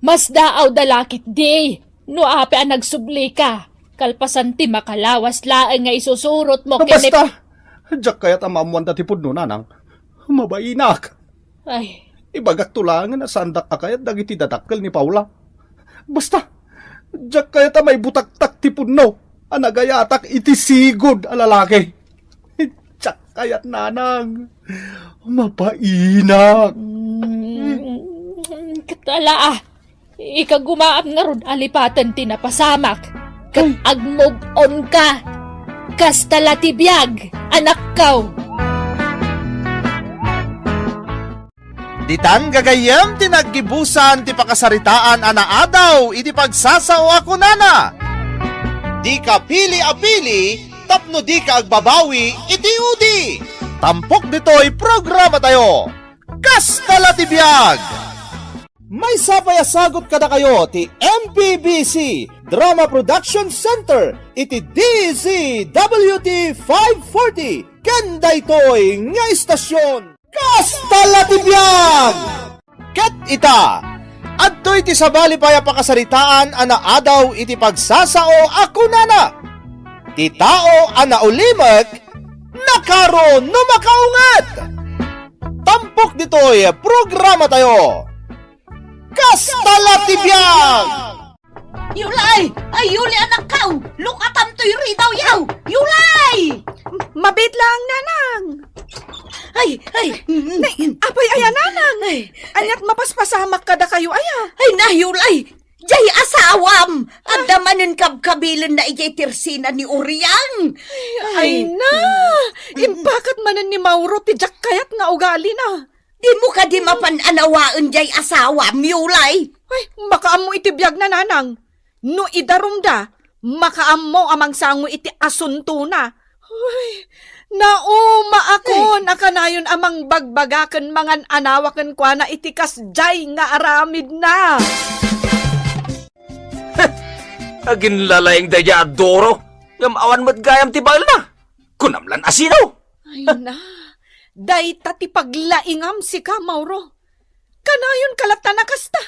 Masdaawda la ketdi no apay a nagsublika, kalpasan ti makalawas laeng nga isusurotmo ken ni... Basta! Diak kayat a maammoanda ti pudno, nanang. Mabainak. Ay. Ibagakto laengen a saandak a kayat dagiti dadakkel ni Paula. Basta, diak kayat a maibutaktak ti punno a nagayatak iti sigud a lalaki. Diak kayat, Nanang. Mabainak. Mm, ket ala, ah. Ikagumaam ngarud a lipaten ti napasamak ket Ay. Agmove on ka. Kasta la ti biag, anakko. Ditan gagayyem ti naggibusan ti pakasaritaan a naadaw iti pagsasao a kunana, "Dika pili a pili tapno dika agbabawi iti udi." Tampok ditoy programatayo. Kasta la ti biag! Maysa pay a sagut kadakayo ti M P B C Drama Production Center iti D Z W T five forty ken daytoy nga istasyon. Kasta la ti biag! Ket ita, adtoy ti sabali pay a pakasaritaan a naadaw iti pagsasao a kunana, "Ti tao a naulimek, nakaro no makaunget." Tampok ditoy programatayo. Kasta la ti biag! Yulay! Ay, Yuli, anakko! Lukatam toy ridaw yaw! Yulay! Mabit lang, Nanang! Ay, ay! Nay, apay aya, Nanang? Ay. Aniat mapaspasamak kadakayo aya? Ay, na, Yulay! Jay asawam! Adda manen kabkabilenna ijay tersina ni Uriang! Ay, ay na! Impakat manen ni Mauro ti diak kayat nga ugalina. Dimo kadi mapan a nawaen jay asawam, Yulay? Ay, makaammo iti biagna, Nanang. No idarumda, makaammo a mangsango iti asuntona. Ay, naumaakon a kanayon a mangbagbaga ken mangan-anawa kenkuana iti kasjay nga aramidna. Aginlalaing daydiay a duro, ngem awan met gayam ti baelna. Kunam lan a sino? Ay na, dayta ti paglaingam sika, Mauro. Kanayon ka latta a kasta.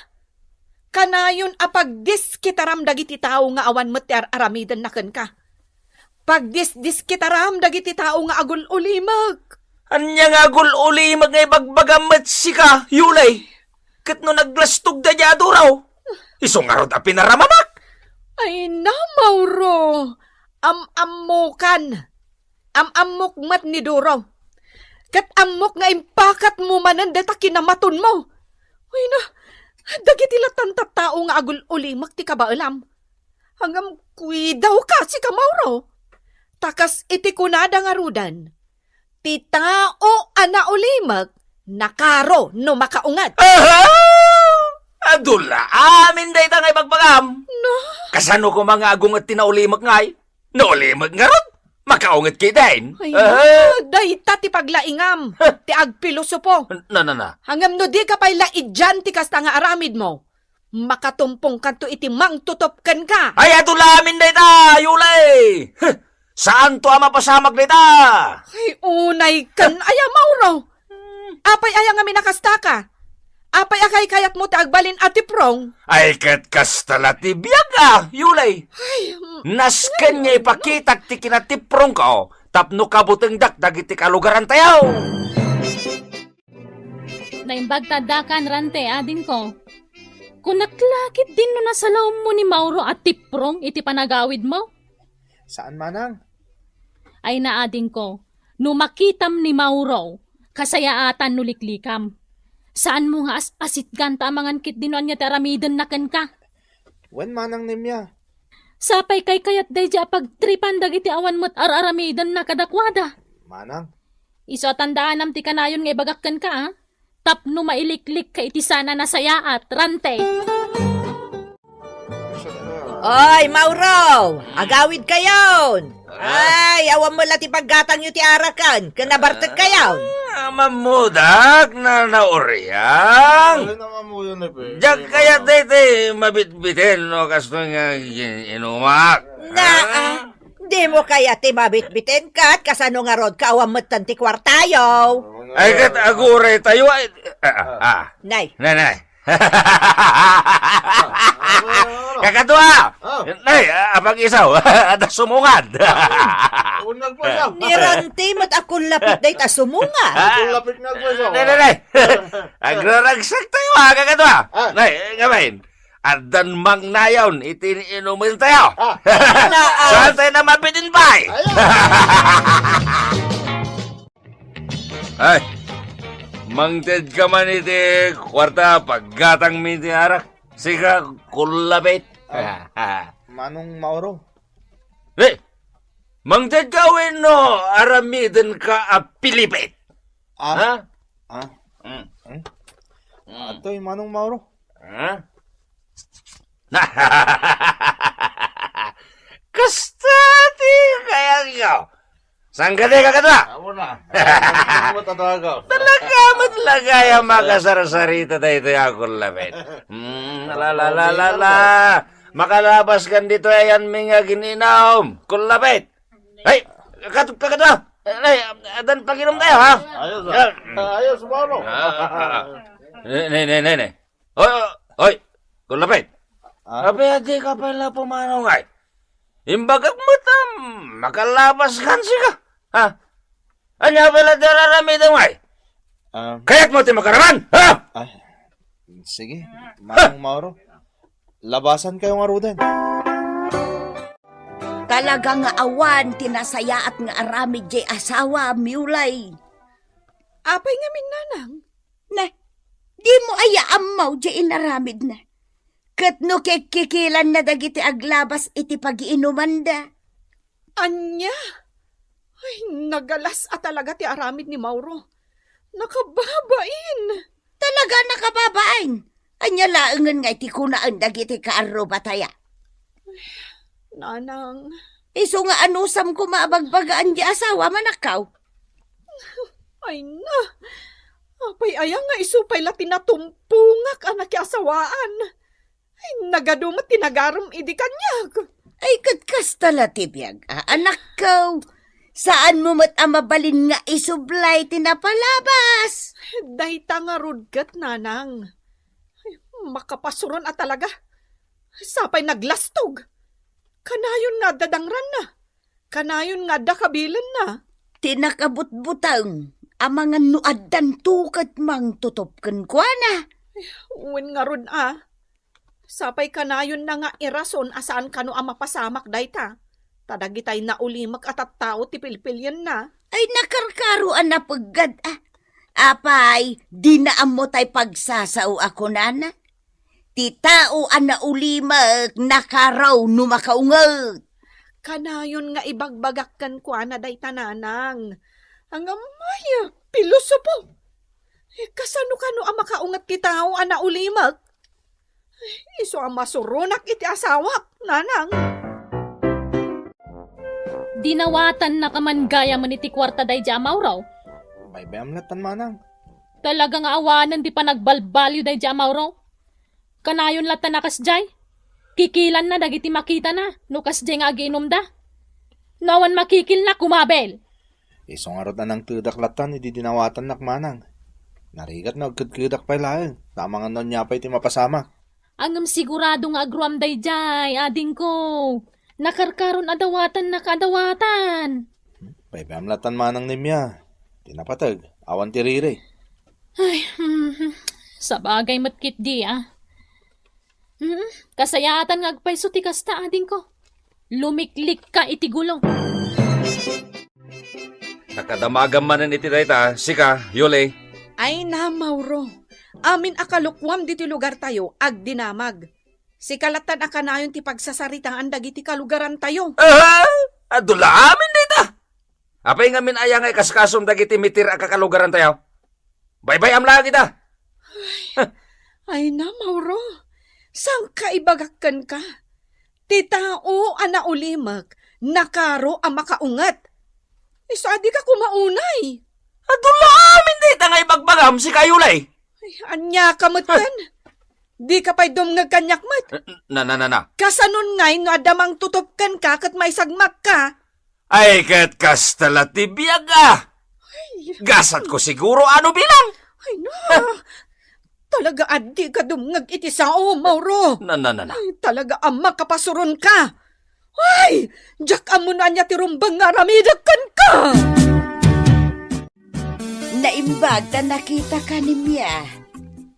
Kanayon a pagdiskitaram dagiti tao nga awan met ti ar-aramidenna kenka. Pagdisdiskitaram dagiti tao nga agul-ulimek. Ania nga agul-ulimek nga ibagbagam met sika, Yulay? Ket no naglastog daydiay a duraw, isu ngarud a pinaramamak? Ay na, Mauro, am-ammokan. Am-ammok met ni Duro. Ket ammok nga impakatmo manen dayta kinamatonmo. Ay na, dagiti lattan tattao nga agul-ulimek ti kabaelam. Ngem kuidawka, sika, Mauro. Ta kas iti kunada ngaruden, ti tao a naulimek, nakaro no makaunget. Aha! Adu la amin dayta nga ibagbagam. No? Kasano koma nga agunget ti naulimek ngay? Naulimek ngarud? Makaunget ketdin? Ay, aha, na, dayta ti paglaingam, ti agpilosopo. Na, na, na. Ngem no dika pay la idian ti kasta nga aramidmo, makatumpongkanto iti mangtutop kenka. Ay, adu la amin dayta, Yulay! Huh! Saanto a mapasamak dayta? Ay, unay ken aya, Mauro. Apay aya ngamin a kastaka? Apay a kaykayatmo ti agbalin a tiprong? Ay, ket kasta la ti biag a, Yulay. Ay, mm, nasken nga ipakitak ti kinatiprongko tapno kabutengdak dagiti kalugarantayo. Naimbag ta addakan, Rante, adingko. Kunak la ketdin no nasalaommo ni Mauro a tiprong iti panagawidmo? Saan, manang? Ay na, adingko, no makitam ni Mauro, kasayaatan no liklikam. Saanmo nga as-asitgan ta amangan ketdi no ania ti aramidenna kenka. Wen, manang Nemia. Sapay kaykayat daydiay a pagtripan dagiti awan met ar-aramidenna kadakuada. Manang. Isu a tandaanam ti kanayon nga ibagak kenka, a? Tapno mailiklikka iti saan a nasayaat, Rante. Oy, Mauro! Agawidkayon! Ah. Ay, awan met la ti paggatangyo ti araken ken nabartekkayon. Ah, mammudak, Nana Uriang. Ay, na mammuyo ni Pe-, Diak kayat daytoy mabitbiten no kastoy nga gin-inumak. Na, ah? Ah, dimo kayat ti mabitbiten ket kasano ngarud ka awan metten ti kuartayo? Ay, ket aguraytayo, ay, ah, ah, ah. Nay. Nay, nay. Kakadua! Oh. Nay, ah, apag-isaw, adda sumungad. Unag mo siya. Ni Rante, met a kullapit dayta sumunga. Kullapit nga agweso. Nay, nay, nay. Agraragsak tayo, ha, kakaduha. Ah. Nay, ngamin. Addan mangnayon, iti inumin tayo. Ah. Saan tayo na mapidin bay? Ayan. Ay, mangted ka man iti kwarta, paggatang mi iti arak. Sika, kullapit. Ah. Manong Mauro. Eh, mangted ka wenno aramiden ka a pilipit? Ah. Ha? Ah. Mm. Eh? Mm. Atoy, Manong Mauro. Ha? Kasta ti kayatyo. Saan ka di kakadwa? Amo na. Amo ta talaga. Talaga met lagaya makasarsarita daytoy a kullapit. Hmm, la, la, la, la, la. Makalabas kan ditoy ayan mi nga gininom. Kullapit. Hey, kat-, kakadwa. Hey, adan paginom tayo, ha? Ayos, ah. Ayos, Manong. Ah. Ne, ne, ne, ne, ne. Oy, oy, oy. Kullapit. Ah? Apay a dika pay la pumanong ay. Imbagak met a makalabas kan sika. Ha? Ania pay la ti ar-aramidem ay? Um, kayatmo ti makaraman? Ha? Ay, sige, Manong Mauro. Labasan kayo ngaruden. Talaga nga awan ti nasayaat nga aramid jay asawa, Miulay. Apay ngamin, Nanang? Na, dimo aya ammo jay inaramidna? Ket no kikkikilanna dagiti aglabas iti pagiinumanda. Ania? Ay, nagalas a talaga ti aramid ni Mauro. Nakababain. Talaga nakababain. Ania laengen nga iti kunaen dagiti kaarrubataya? Nanang. Isu nga anusam koma a bagbagaan ti asawa, manakkaw? Ay na, apay aya nga isu pay la ti natumpongak a nakiasawaan? Ay, nagadu met ti nagarem idi kaniak. Ay, ket kasta la ti biag, a, anakko. Saanmo met a mabalin nga isublay ti napalabas. Dayta ngarud ket, Nanang. Ay, makapasuron a talaga. Sapay naglastog. Kanayon nga adda dangranna. Kanayon nga adda kabilenna. Ti nakabutbuteng amangan no addanto ket mangtutop kenkuana. Wen ngarud a, sapay kanayonna nga irason a saan kano a mapasamak dayta. Ta dagitay naulimek a tattao ti pilpilienna. Ay, nakarkaro a napeggad a. Apay, dina ammo tay pagsasao a kunana? Ti tao a naulimek, nakaraw no makaunget. Kanayon nga ibagbagak kenkuana dayta, Nanang. Angam ay, pilosopo. Eh, kasano kano a makaunget ti tao a naulimek? Isu a masuronak iti asawak, Nanang. Dinawatannaka man gayamen iti kuarta daydi a Mauro. Baybay-am lattan, Manang. Talaga nga awanen ti panagbalbaliw daydi a Mauro. Kanayon lattan a kasdiay. Kikilanna dagiti makitana no kasdiay nga agiinumda. No awan makikilna, kumabel. Isu ngarud a nangtedak lattan idi dinawatannak, Manang. Narigat no agkedkedak pay laeng, ta amangan no ania pay ti mapasamak. Ngem sigurado nga agruam daydiay, adingko. Nakarkaron a dawatannaka a dawatan. Baybay-am lattan, Manang Nimia. Ti napateg, awan ti riri. Ay, hmm, sabagay met ketdi, a. Hmm, kasayaatan nga agpayso ti kasta, adingko. Lumiklikka iti gulo. Nakadamagam manen iti dayta, sika, Yuli. Ay na, Mauro. Amin a kalukuam ditoy lugartayo, agdinamag. Sika lattan a kanayon ti pagsasaritaan dagiti kalugarantayo. Aha! Adu la amin dayta! Apay ngamin aya nga ikaskasom dagiti mitir a kakalugarantayo? Baybay-am laeng ita. Ay, ay na, Mauro. Saan ka ibagak kenka? Ti tao a naulimek, nakaro a makaunget. Isu a dika koma unay. Adu la amin dayta nga ibagbagam, sika, Yuli. Ay, ania ka met ken? Dika pay dumngeg kaniak met. Na, na, na, na. Kasanon ngay no adda mangtutop kenka ket maisagmakka? Ay, ket kasta la ti biag, a. Ay. Gasatko siguro a no bilang. Ay, na. Talaga a dika dumngeg iti sao, Mauro. Na, na, na, na. Ay, talaga a makapasuronka. Ay! Diak ammo no ania ti rumbeng nga aramidek kenka! Naimbag ta nakitaka ni Mia.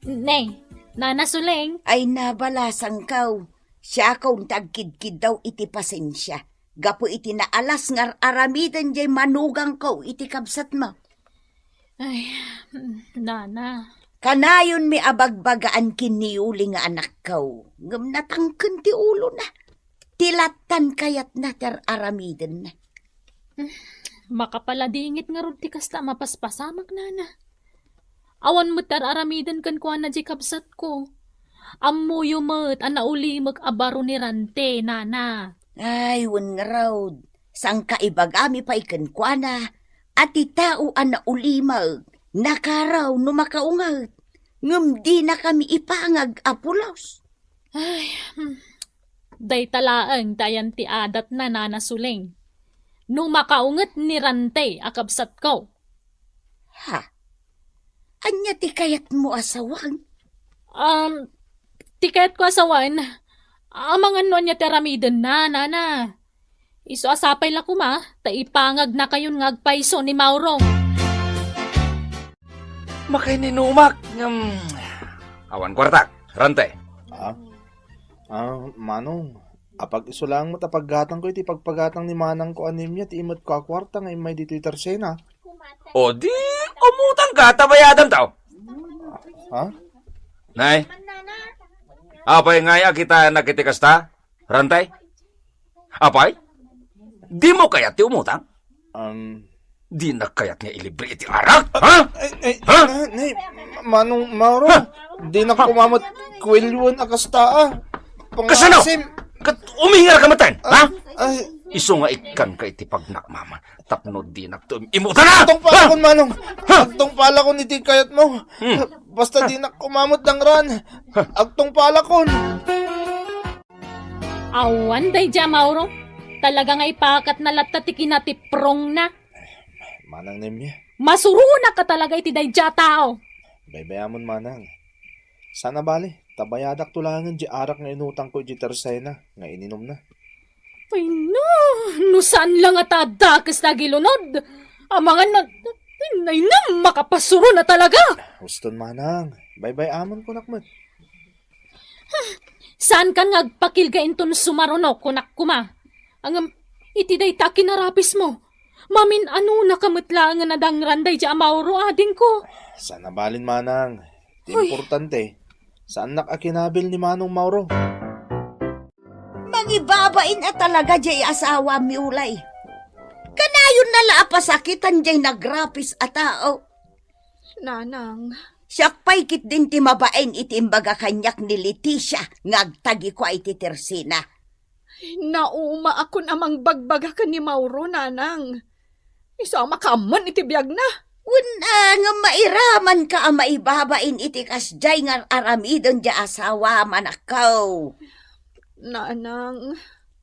Ne, Nana Suleng. Ay, nabalasangkaw. Siakon ti agkidkiddaw iti pasensia. Gapu iti naalas nga ar-aramiden jay manugangko iti kabsatmo. Ay, Nana. Kanayonmi a bagbagaan ken ni Yuli nga anakko, ngem natangken ti ulona. Ti lattan kayatna ti ar-aramidenna. Makapaladingit ngarud ti kasta a mapaspasamak, Nana. Awan met ti ar-aramiden kenkuana diay kabsatko. Ammoyo met a naulimek a baro ni Rante, Nana. Ay, wen ngarud, saan ka ibagami pay kenkuana a ti tao a naulimek, nakaraw no makaunget, ngem dinakami ipangag a pulos. Ay, hmm. Dayta laeng ti ayan ti adatna, Nana Suleng. No makaunget ni Rante a kabsatko. Ha? Ania ti kayatmo a sawag? Um, ti kayatko a sawen, amangan no ania ti aramidenna, Nana. Isu a sapay la koma, ta ipangagnakayon nga agpayso ni Mauro. Makaininumak, ngem awan kuartak, Rante. Ah? Ah, Manong, apag-isu laeng met a paggatangko iti pagpagatang ni manangko a Nimia ti imetko a kuarta nga immay ditoy tersena. O di, umutangka ta bayadanto. Ha? Nay, apay ngay a kitaennak iti kasta, Rante? Apay? Dimo kayat ti umutang? Um, Dinak kayat nga ilibre iti arak, ha? Ay, ay, Ha? ah, nay, Manong Mauro, Ha? dinak Ha? kumamet kuelioen a kasta, ah. Kasano? Pangasim. Ket umingar ka metten, ha? Ah, ay. Isu nga ikkanka iti pagnakmaman tapno dinak to im-, imutan, ha? Agtungpalakon, Ha? Manong. Ha? Agtungpalakon iti kayatmo. Hmm. Basta dinak kumamet dangran. Ha? Agtungpalakon. Awan daydiay a Mauro. Talaga nga ipakatna latta ti kinatiprongna. Manang Nimia. Masuronak ka talaga iti daydiay a tao. Baybay-amon, Manang. Saan a bali, ta bayadakto laengen diay arak nga inutangko idiay tersena nga ininumna. Ay, no, no saan la nga ta dakes ti agilunod. Amangan no, ay, no, makapasuronak talaga. Huston, Manang. Baybay-amon, kunak met. Saankan nga agpakilga inton sumaruno, kunak koma. Ngem, iti dayta a kinarapismo, mamin-anonaka met laengen a dangran daydiay a Mauro, adingko. Saan a balin, Manang. Ti Uy. importante, saannak a kinabil ni Manong Mauro. Mangibabain a talaga diay asawam, Yuli. Kanayonna la a pasakitan diay nagrapis a tao. Nanang. Siak pay ketdin ti mabain iti imbaga kaniak ni Leticia nga agtagikua iti tersena. Naumaakon a mangbagbaga ken ni Mauro, Nanang. Isu a makaammoan iti biagna. Wen, a, ngem mairamanka a maibabain iti kasdiay nga aramiden diay asawam, anakko. Nanang.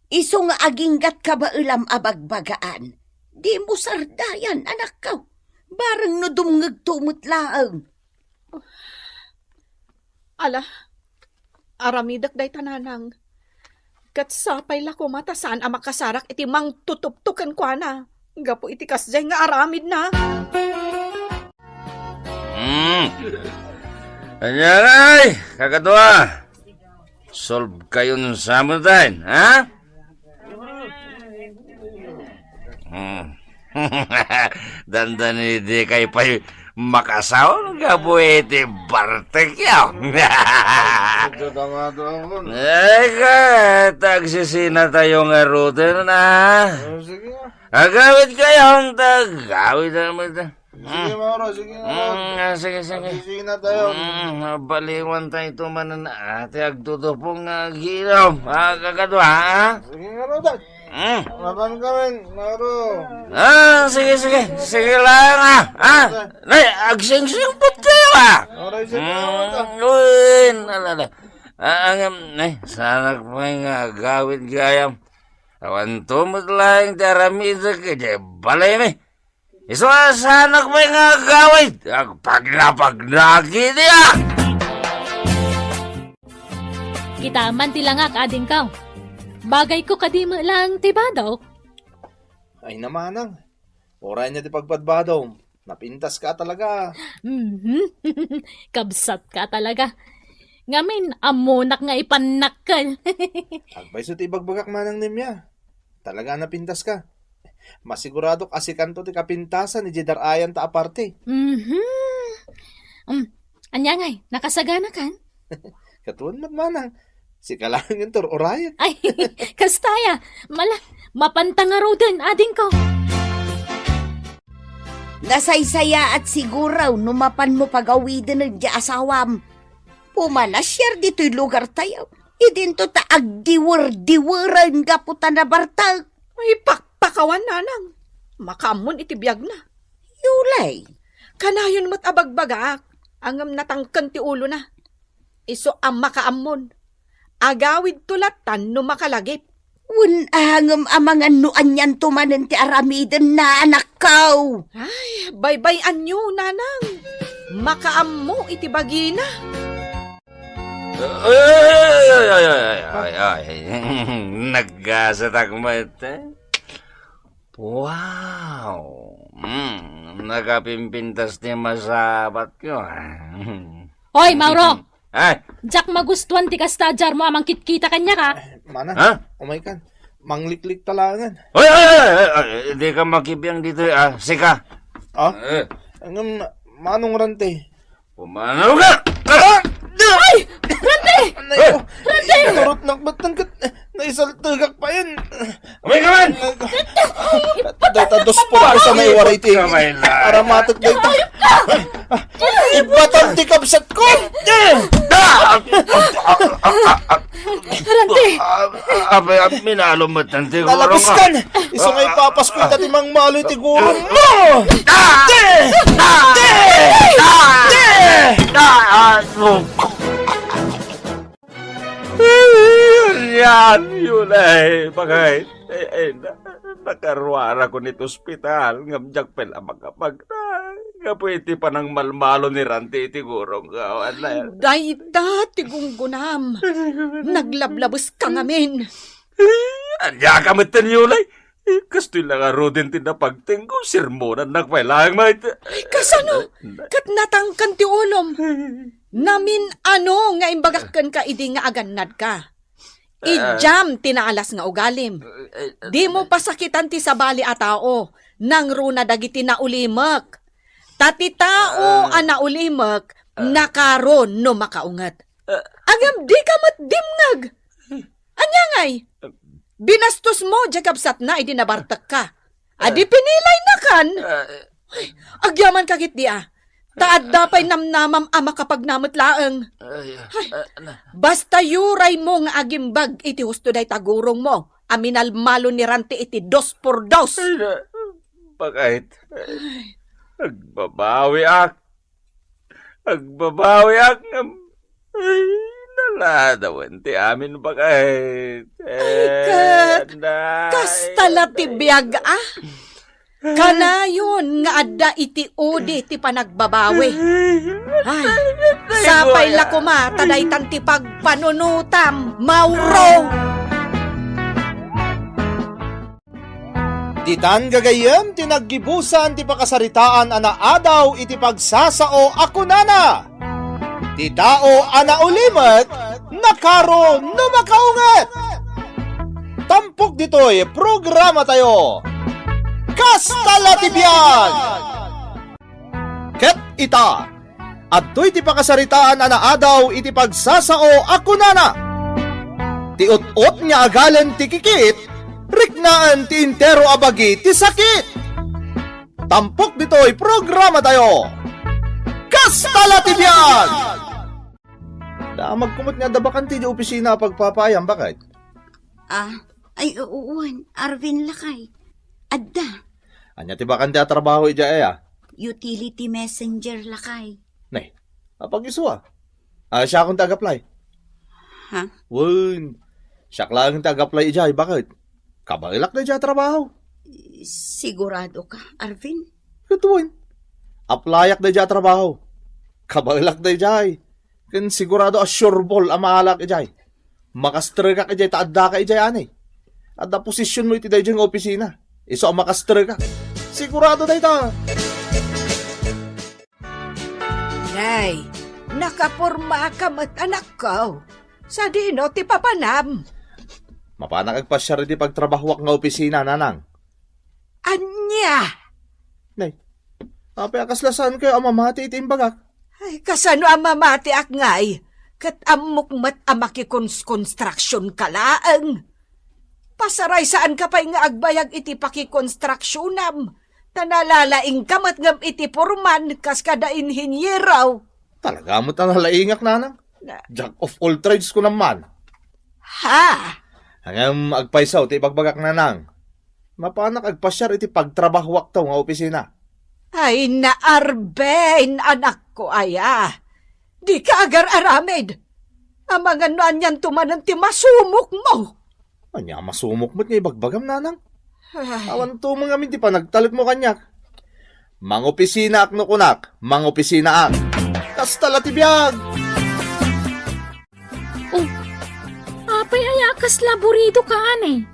Isu nga aginggatka baelam a bagbagaan. Dimo sardayan, anakko. Bareng no dumngegto met laeng. Ala, aramidek dayta, Nanang. Ket sapay la koma ta saan a makasarak iti mangtutupto kenkuana gapu iti kasdiay nga aramidna. Hmm. Ania ngay, kakadua? Solve kayon sa metten, ha? Hmm. Dandani dikay pay makasaon gapu iti bartekyo. Ito tama to, Uncle. Ay, ka, tagsisinatayo ngaruden, ha? Oh, sige. Agawid kayon, tagawid naman. Sige, Mauro, sige, Mauro. Mm, ah, sige, sige. Sige na tayo. Mm, baliwan tayo ito manan, ati agtutupong nga gilom. Ah, kakadua, ha? Sige, Mauro, tayo. Mm. Mapan ka, men, Mauro. Ah, sige, sige. Sige lang, ah. Ah, nay, agsingsingpot kayo, ah. Mauro, sige, Mauro, tayo. Mm, uy, nalala. Ah, ang, nay, sanak pa nga gawid gayam. Awan tumot lang ti aramidek, kaya balay mi. Isu a sanak pay nga agawid, agpagnapagnaki diak. Kita man ti langak, adingko. Bagayko kadi met laeng ti badok. Ay, namanang. Uray ania ti pagpadbadom. Napintaska talaga. Mhm. Kabsatka talaga. Ngamin, ammonak nga ipannakkel. Agpayso ti ibagbagak manang Nemia. Talaga a napintaska. Masiguradok a sikanto ti kapintasan idiay dar-ayanta a parti. Mhm. Um, ania ngay, nakasaganakan? Katuan met manang. Sika laeng ti ur-urayen. Ay, kasta aya. Mala, mapanta ngaruden, adingko. Nasaysayaat siguro no mapanmo pagawiden diay asawam. Pumanasiar ditoy lugartayo. Idinto ta agdiwer-diweren gapu ta nabartek. Ay, pakpakawan, nanang. Makaammon iti biagna. Yulay. Kanayon met a bagbagaak, ngem natangken ti ulona. Isu a makaammon. Agawidto latan no makalagip. Wen a ngem amangan no anianto manen ti aramidenna, anakko. Ay, baybay-anyo, nanang. Makaammo iti bagina. Ay, ay, ay, ay, ay, ay, ay. Naggasatak met, eh. Wow! Mm, nakapimpintas ti masabatko. Hoy, Mauro! Ay! Diak magustuan ti kasta a diarmo a mangkitkita kaniak, a. Mana, ha? Umaykan. Mangliklikta laengen. Hoy, hoy, hoy, hoy, hoy, dika makibiang ditoy, a. Sika. A? Eh. Ngem, manong Rante? Pumanaw ka! Ay! Rante! Anay ko. Rante! Turutnak met ket naisaltegak payen. Umay ka man! Dayta dos por dos a maiwaray ti. Kamay na. Aramatek dayta. Ibatam ti kabsatko. Da! Rante! Ah, ah, abay, ah, minalo met ti gurong, ah. Nalabiskan! Isu nga ipapasko ita ti mangmalo iti gurong mo! Ah! Te! Te! Te! Ah, ah, ah. Yan, yun ay, bagay. Eh, eh, na-, nakaruarakon iti ospital, ngem diak pay la makapagna. Gapu iti panangmalmalo ni Rante iti gurong, awan na. Dayta ti gunggonam. Naglablabeska ngamin. Ania ka met ten, Yulay? Eh, kastoy la ngaruden ti napagtengko, sermonannak pay laeng met. Ay, kasano? Ket natangken ti ulom. Namin-ano nga imbagak kenka idi nga agannadka? Idiam ti naalas nga ugalim. Dimo pasakitan ti sabali a tao, nangruna dagiti naulimek. Ta ti tao a naulimek, nakaro no makaunget. Ngem dika met dimngeg. Ania ngay? Binastosmo diay kabsatna idi nabartekka. Adi pinilaynakan? Ay, agyamanka ketdi, a. Ta adda pay namnamam a makapagna met laeng. Ay, basta yuraymo nga agimbag iti husto dayta gurongmo a minalmalo ni Rante iti dos por dos. Ay, na, bakit? Ay, agbabawiak. Agbabawiak ngem, ay, naladawen ti amin, bakit? Ay, ket, kasta la ti biag, a. Kanayon nga adda iti udi ti panagbabawi. Ay, sapay la koma ta daytan ti pagpanunotam, Mauro. Ditan gagayyem ti naggibusan ti pakasaritaan a naadaw iti pagsasao a kunana, "Ti tao a naulimek, nakaro no makaunget." Tampok ditoy programatayo, Kasta la ti Biag! Ket ita, adtoy ti pakasaritaan a naadaw iti pagsasao a kunana, "Ti ut-ot nga agalen ti kikit, riknaen ti intero a bagi ti sakit." Tampok ditoy programatayo, Kasta la ti Biag! Damagko met nga adda bakante idiay opisina a pagpapaayam, bakit? Ah, ay, uu, Arvin, lakay. Adda. Ania ti bakante a trabaho idiay aya? Utility messenger, lakay. Nay, apag-isu a? Ah, siakon ti ag-apply. Ha? Wen, siak laeng ti ag-apply idiay, bakit? Kabaelak daydiay a trabaho. Sigurado ka, Arvin? Ket wen, applyak daydiay a trabaho. Kabaelak daydiay. Ken sigurado a sure ball a maalak idiay. Makastrekak idiay ta addaka idiay, anay. Adda positionmo iti daydiay nga opisina. Isu a makastrekak. Sigurado dayta. Nay, nakapormaka met, anakko. Sadino ti papanam? Mapanak agpasiar iti pagtrabahoak nga opisina, nanang. Ania? Nay, apay a kasla saankayo a mamati iti imbagak? Ay, kasano a mamatiak ngay? Ket ammok met a makikonstruction ka laeng. Pasaray, saanka pay nga agbayag iti pakikonstruksionam. Ta nalalaingka met ngem iti porman kas kada inhiniero. Talaga met a nalaingak, nanang. Na- Jack of all trades ko naman. Ha? Ngem agpayso ti ibagbagak, nanang. Mapanak agpasiar iti pagtrabahoakto nga opisina. Ay, na Arben, anakko aya. Dika agar-aramid. Amangan no anianto manen ti masumokmo. Ania a masumok met nga ibagbagam, nanang? Ay. Awan tumeng amin ti panagtalekmo kaniak. Mangopisinaak no kunak, mangopisinaak. Kasta la ti biag! Oh, apay aya a kasla burido ka, anay?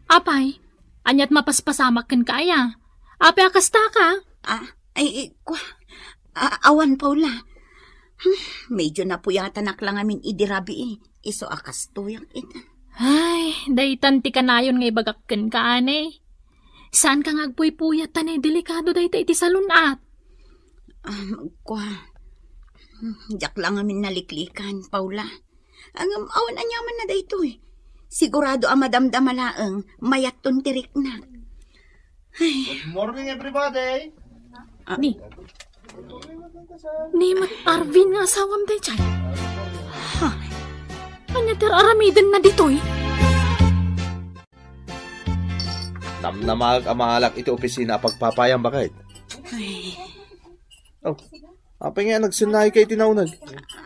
Apay, aniat mapaspasamak kenka aya? Apay a kasta ka? Ah, ay, ay, kwa. Ah, awan, Paula. Hmm, medyo napuyatanak lang amin idi rabii. Isu a kastoyak ita. Ay, daytan ti kanayon nga ibagak kenka, anay. Saanka nga agpuypuyat ta nay delikado dayta iti salun-at. Ah, kwa. Hmm, diak lang amin naliklikan, Paula. Ngem awan aniamanna daytoy. Sigurado a madamdama laeng, mayatton ti riknak. Ay. Good morning, everybody. Ah. Ni. Ni met Arvin nga asawam daydiay. Ha? Ania ti ar-aramidenna ditoy? Namnamaek a maalak iti opisina a pagpapayam, baket. Ay. Oh, apay nga nagsennaay ka iti nauneg?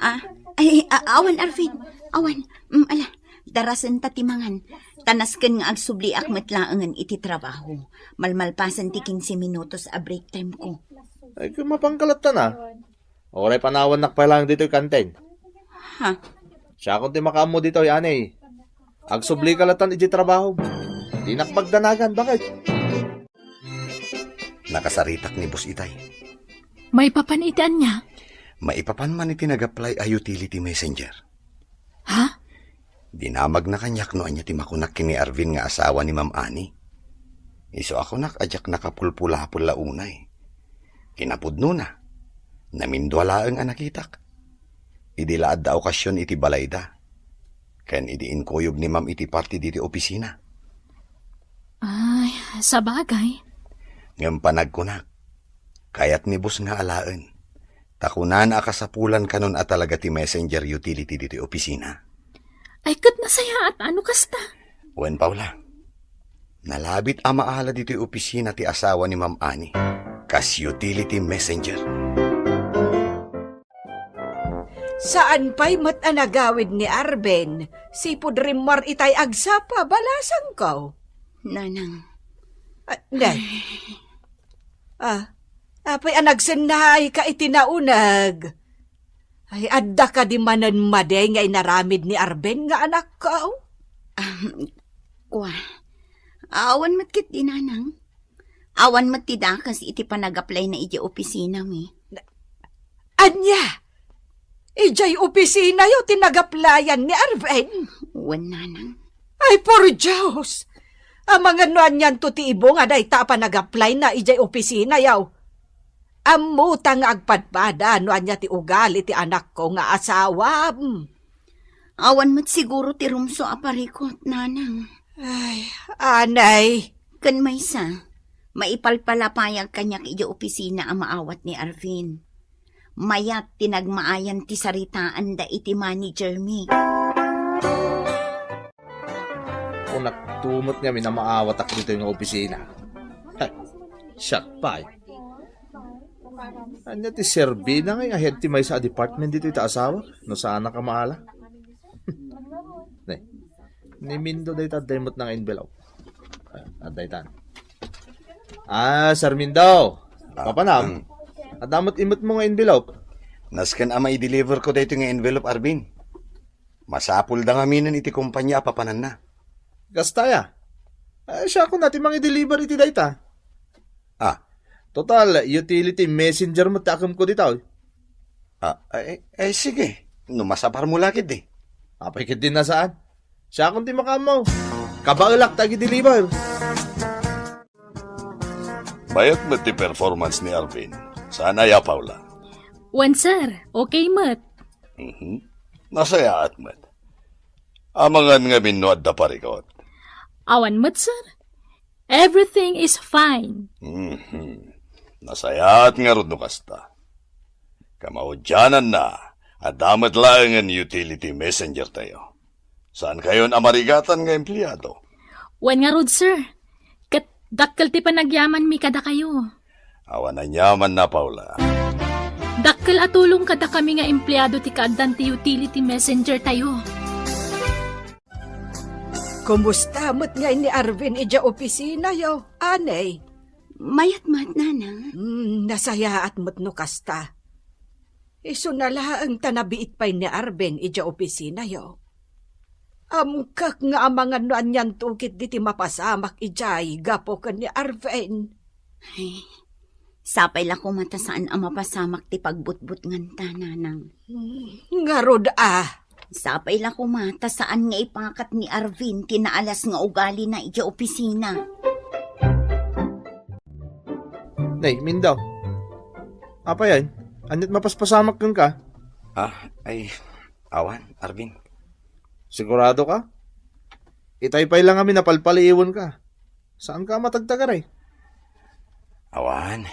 Ah, ay, a-, awan, Arvin. Awan. Mm, ala, darasenta ti mangan. Ta nasken nga agsubliak met laengen iti trabaho. Malmalpasen ti quince minutos a break time ko. Ay, kung mapangkalat ta na. Uray panawannak pay laeng ditoy kantin. Ha? Siakon ti makaammo ditoy, anay. Agsubli ka latan iti trabaho. Dinak magdanagan, baket. Nakasaritak ni Boss Itay. Maipapan iti ania? Maipapan man iti nag-apply a utility messenger. Ha? Dinamagna kaniak no ania ti makunak ken ni Arvin nga asawa ni Ma'am Ani. Isu a kunak a diak nakapulpulapol la unay. Kinapudnona, namindua laeng a nakitak. Idi la adda okasion iti balayda, ken idi inkuyog ni Ma'am iti parti diti opisina. Ay, sabagay. Ngem panagkunak, kayat ni Boss nga alaen. Ta kunana a kasapulan kanon a talaga ti messenger utility ditoy opisina. Ay, ket nasayaat a no kasta. Wen, Paula, nalabit a maala ditoy opisina ti asawa ni Ma'am Ani kas utility messenger. Saan pay met a nagawid ni Arben, sipud rimmuar itay agsapa, balasangko. Nanang. Ah, nay. Ah, apay a nagsennaay ka iti nauneg? Ay, adda kadi manen madi nga inaramid ni Arben nga anakko? Ah, kwa. Awan met ketdi, nanang. Awan met ti dakes iti panag-apply na idiay opisina mi. Ania? Idiay opisinayo ti nag-applyan ni Arven? Wen, nanang. Ay, por Dios! Amangan no anianto ti ibung a dayta a panag-apply na idiay opisinayo. Ammota nga agpadpada no ania ti ugali ti anakko nga asawam. Awan met siguro ti rumso a parikut, nanang. Ay, anay. Ken maysa, maipalpalapayag kaniak idiay opisina a maawat ni Arvin. Mayat ti nagmaayan ti saritaanda iti manager mi. Kunak tumot ngamin a maawatak ditoy nga opisina. Heh, siak pay. Ania ti serbina ngay a head ti maysa a department ditoy ta asawa? No saanak a maala? Ne. Ni Mindo dayta, adda met nga envelope. Ah, adda itan. Ah, Sir Mindo. Ah, Papanam. Mm. Adda met immetmo nga envelope. Nasken a mai-deliver ko daytoy nga envelope, Arvin. Masapulda ngaminen iti kompania a papananna. Kasta aya? Eh, siakon a ti mangi-deliver iti dayta. Ah. Total, utility messenger met ti akemko dita, oy. Ah, ay, ay, sige. No masaparmo la ketdi. Apay ketdi a saan? Siakon ti makaammo. Kabaelak ta agi-deliver. Mayat met ti performance ni Arvin. Saan aya, Paula? Wen, sir. Okay met. Mhm. Nasayaat met. Amangan ngamin no adda parikut? Awan met, sir. Everything is fine. Mhm. Nasayaat ngarud no kasta. Kamaudiananna, adda met laengen utility messenger tayo. Saankayon a marigatan nga empleado? Wen ngarud, sir. Ket dakkel ti panagyamanmi kadakayo. Awan aniamanna, Paula. Dakkel a tulong kadakami nga empleado ti kaaddan ti utility messenger tayo. Kumusta met ngay ni Arvin idiay opisinayo, anay? Mayat met, nanang. Hmm, nasayaat met no kasta. Isuna laeng ta nabiit pay ni Arvin idiay opisinayo. Amkek nga amangan no anianto ketdi ti mapasamak idiay gapu ken ni Arvin. Ay, sapay la koma ta saan a mapasamak ti pagbutbutnganta, nanang. Hmm, ngarud a. Sapay la koma ta saan nga ipakat ni Arvin ti naalas nga ugalina idiay opisina. Nay, Mindaw. Apay aya? Ania't mapaspasamak kenka? Ah, ay, awan, Arvin. Sigurado ka? Itay pay la ngamin a palpaliiwen ka. Saanka a matagtagaray? Awan.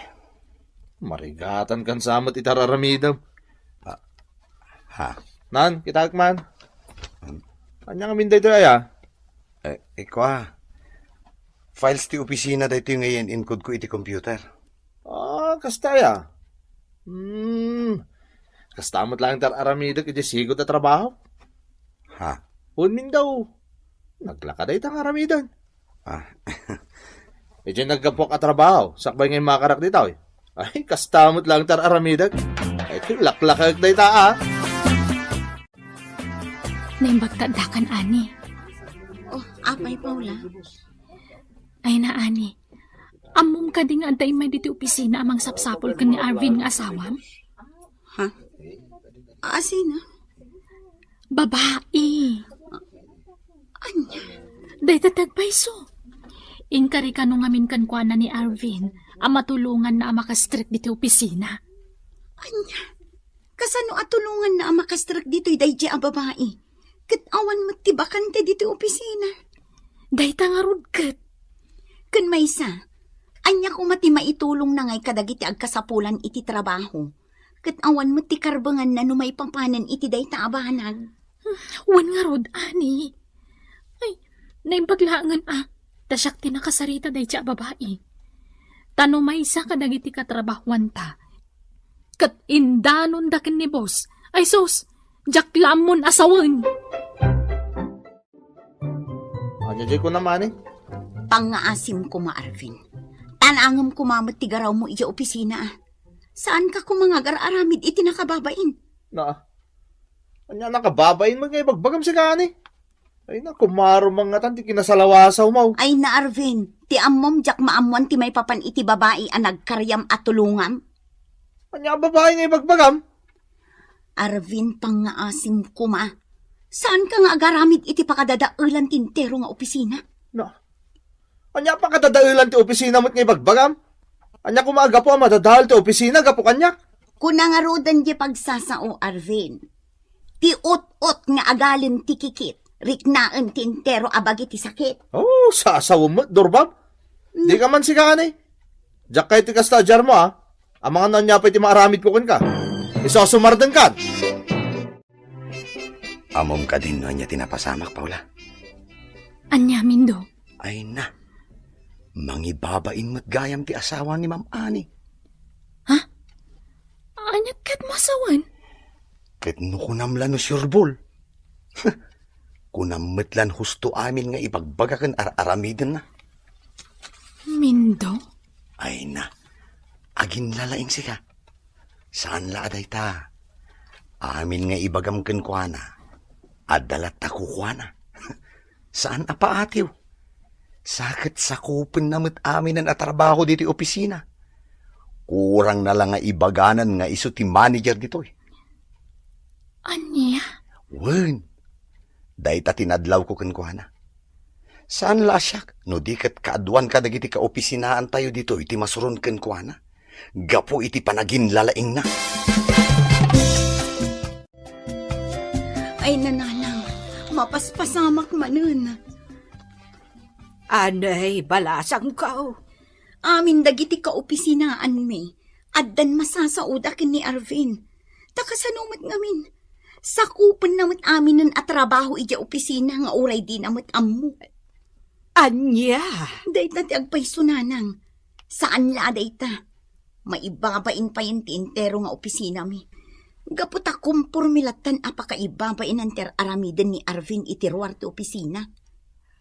Marigatan kan sa met iti ar-aramidem. Ah, ha? Nan, kitaek man. Hmm? Ania ngamin daytoy aya? Eh, ikua, files ti opisina daytoy nga in-encode ko iti computer. Ah, kasta aya? Hmm. Kasta met laeng ti ar-aramidek idiay sigud a trabaho? Ha? Wen, Mindaw. Naglaka dayta nga aramiden. Ah. Idiay naggapuak a trabaho, sakbay nga immakarak dita, oy. Ay, kasta met laeng ti ar-aramidek. Ay, laklakaek dayta, ah. Naimbag ta addakan, ani. Oh, apay, Paula? Ay na, ani. Ammom kadi nga adda immay ditoy opisina a mangsapsapul ken ni Arvin nga asawam? Ha? Asina? Babai. Ania? Dayta ti agpayso. Inkari kano ngamin kenkuana ni Arvin a matulonganna a makastrek ditoy opisina. Ania? Kasano a tulonganna a makastrek ditoy daydiay a babai? Ket awan met ti bakante ditoy opisina. Dayta ngarud ket. Ken maysa, ania koma ti maitulongna ngay kadagiti agkasapulan iti trabaho? Ket awan met ti karbenganna no maipapanen iti dayta a banag. Wen ngarud, ani. Ay, naimbag laengen a, ta siak ti nakasarita daydiay a babai. Ta no maysa kadagiti katrabahuanta, ket indanonda ken ni boss. Ay sus, diak la ammon a sawen. Ania diay kunam, ani? Pangngaasim koma, Arvin. Tanangem koma met ti garawmo idiay opisina, a. Saanka koma nga agar-aramid iti nakababain? Na, ania nakababain met nga ibagbagam sika, ani? Ay na, kumaro mangngatan ti kinasalawasaw, maw. Ay na, Arvin, ti ammom, diak maammoan ti maipapan iti babai a nagkariam a tulongam. Ania a babai nga ibagbagam? Arvin, pangngaasim koma. Saanka nga agaramid iti pakadadaelan ti entero nga opisina? Na, ania a pakadadaelan ti opisina met nga ibagbagam? Ania koma a gapu a madadael ti opisina gapu kaniak? Kuna ngaruden diay pagsasao, Arvin. Ti ut-ot nga agalem ti kikit, riknaen ti entero a bagi ti sakit. Oh, sasawem met, Dorbab. Mm. Dika man sika, ani. Diak kayat ti kasta a diarmo, a. Amangan no ania pay ti maaramidko kenka. Isusumardengkan. Ammom kadin no ania ti napasamak, Paula? Ania, Mindo? Ay na, mangibabain met gayam ti asawa ni Ma'am Ani. Ha? Ania ket masawen? Ket no kunam la no sureball. Kunam met lan husto amin nga ibagbaga ken ar-aramidenna. Mindo? Ay na, aginlalaing sika. Saan la a dayta. Amin nga ibagam kenkuana, Adda latta kukuana. Saan a paatiw. Sa ket sakupenna met aminen a trabaho ditoy opisina. Kurangna la nga ibaganan nga isu ti manager ditoy. Ania? Wen, dayta ti nadlawko kenkuana. Saan la a siak, no di ket kaaduan kadagiti kaopisinaantayo ditoy ti masuron kenkuana, gapu iti panaginlalaingna. Ay, nanang, mapaspasamak manen. Anay, balasangko. Amin dagiti kaopisinaanmi, addan masasaoda ken ni Arvin. Ta kasano met ngamin? Sakupenna met aminen a trabaho idiay opisina nga uray dina met ammo. Ania? Dayta ti agpayso, nanang. Saan la a dayta. Maibabain payen ti entero nga opisinami. Gapu ta komporme lattan a pakaibabainan ti ar-aramiden ni Arvin iti ruar ti opisina.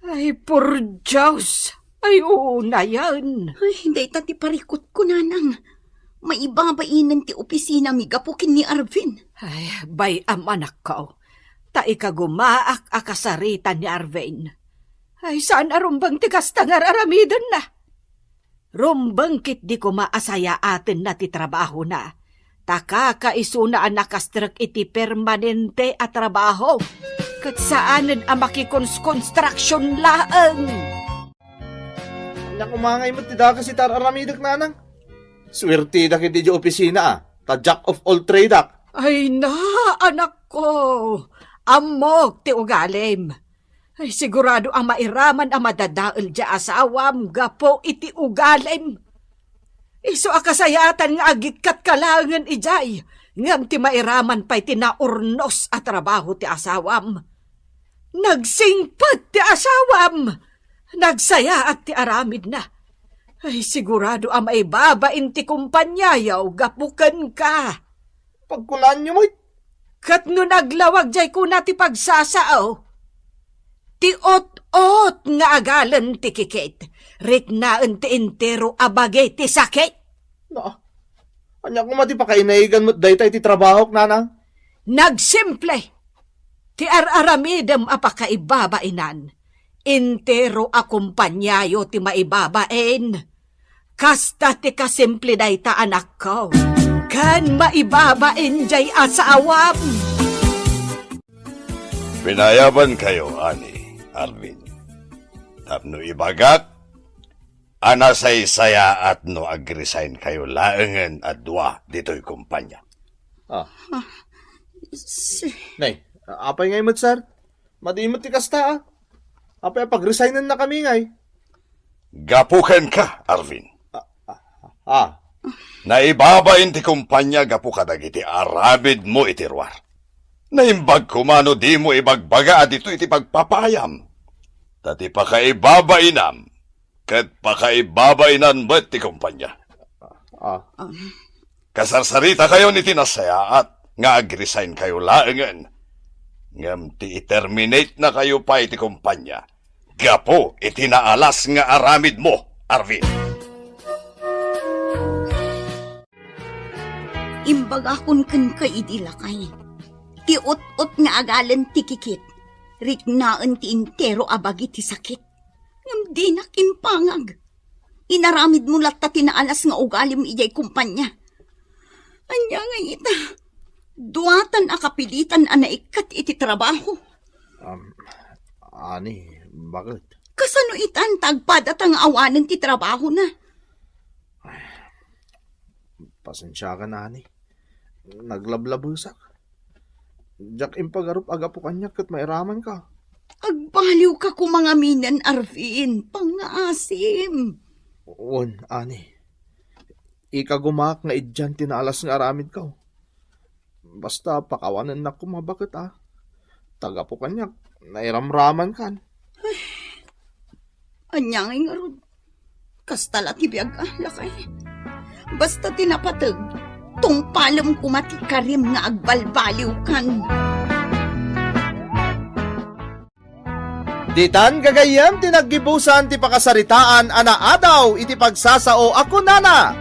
Ay, por Dios! Ay, unayen! Ay, dayta ti parikutko, nanang. Maibabainen ti opisinami gapu ken ni Arvin. Ay, bay-am, anakko. Ta ikagumaak a kasarita ni Arvin. Ay, saan a rumbeng ti kasta nga ar-aramidenna. Rumbeng ketdi koma a sayaatenna ti trabahona. Ta kakaisuna a nakastrek iti permanente a trabaho. Ket saanen a makikonstruction laeng. Ania koma ngay met ti dakes iti ar-aramidek, nanang? Suertedak iti opisina, a. Ta jack of all trade ak. Ay na, anakko. Ammok ti ugalim. Ay, sigurado a mairaman a madadael diay asawam gapu iti ugalim. Isu a kasayaatan nga agikkatka laengen idiay, ngem ti mairaman pay ti naurnos a trabaho ti asawam. Nagsingpet ti asawam! Nagsayaat ti aramidna. Ay, sigurado a maibabain ti kompaniayo gapu kenka. Pagkunaanyo met. Ket no naglawag diay kuna ti pagsasao, ti ot-ot nga agalen ti kikit, riknaen ti entero a bagi ti sakit. Na, ania koma ti pakainaigan met dayta iti trabahok, nanang? Nagsimple. Ti ar-aramidem a pakaibabainan, entero a kompaniayo ti maibabain. Kasta ti kasimple dayta, anakko, ken maibabain diay asawam. Pinayabankayo, ani, Arvin, tapno ibagak a nasaysayaat no agresign kayo laengen a dua ditoy kompanya. Ah. Ah, si- Nay, apay ngay met, sir? Madi met ti kasta, a. Apay a pagresignen na kami ngay? Gapu kenka, Arvin. Ah, ah, ah. Naibabain ti kumpanya gapu kadagiti aramidmo iti ruar. Naimbag koma no dimo ibagbaga a ditoy ti pagpapayam. Ta ti pakaibabainam, ket pakaibabainan met ti kumpanya. Ah. Kasarsaritakayon iti nasayaat nga agresign kayo laengen. Ngem ti i-terminate na kayo pay ti kumpanya gapu iti naalas nga aramidmo, Arvin. Imbagakon kenka idi, lakay. Ti ot-ot nga agalen ti kikit, riknaen ti entero a bagi ti sakit. Ngem dinak impangag. Inaramidmo latta ti naalas nga ugalim idiay kumpanya. Ania ngay ita? Duatan a kapilitan a naikkat iti trabaho. Um, ani, bakit? Kasano itan ta agpadata nga awanen ti trabahona? Pasensiakan, ani. Naglablabesak. Diak impagarup a gapu kaniak ket mairamanka. Agbaliwka koma ngaminen, Arvin. Pangngaasim. Wen, ani. Ikagumaak nga idian ti naalas nga aramidko. Basta pakawanennak koma baket, a. Ta gapu kaniak, nairamramankan. Ania ngay ngarud? Kasta la ti biag, a, lakay. Basta ti napateg, tungpalem koma ti karim nga agbalbaliwkan. Ditan gagayyem ti naggibusan ti pakasaritaan a naadaw iti pagsasao a kunana,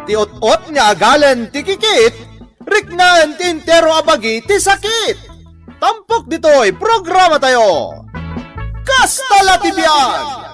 "Ti ot-ot nga agalen ti kikit, riknaen ti entero a bagi ti sakit." Tampok ditoy programatayo. Kasta la ti biag!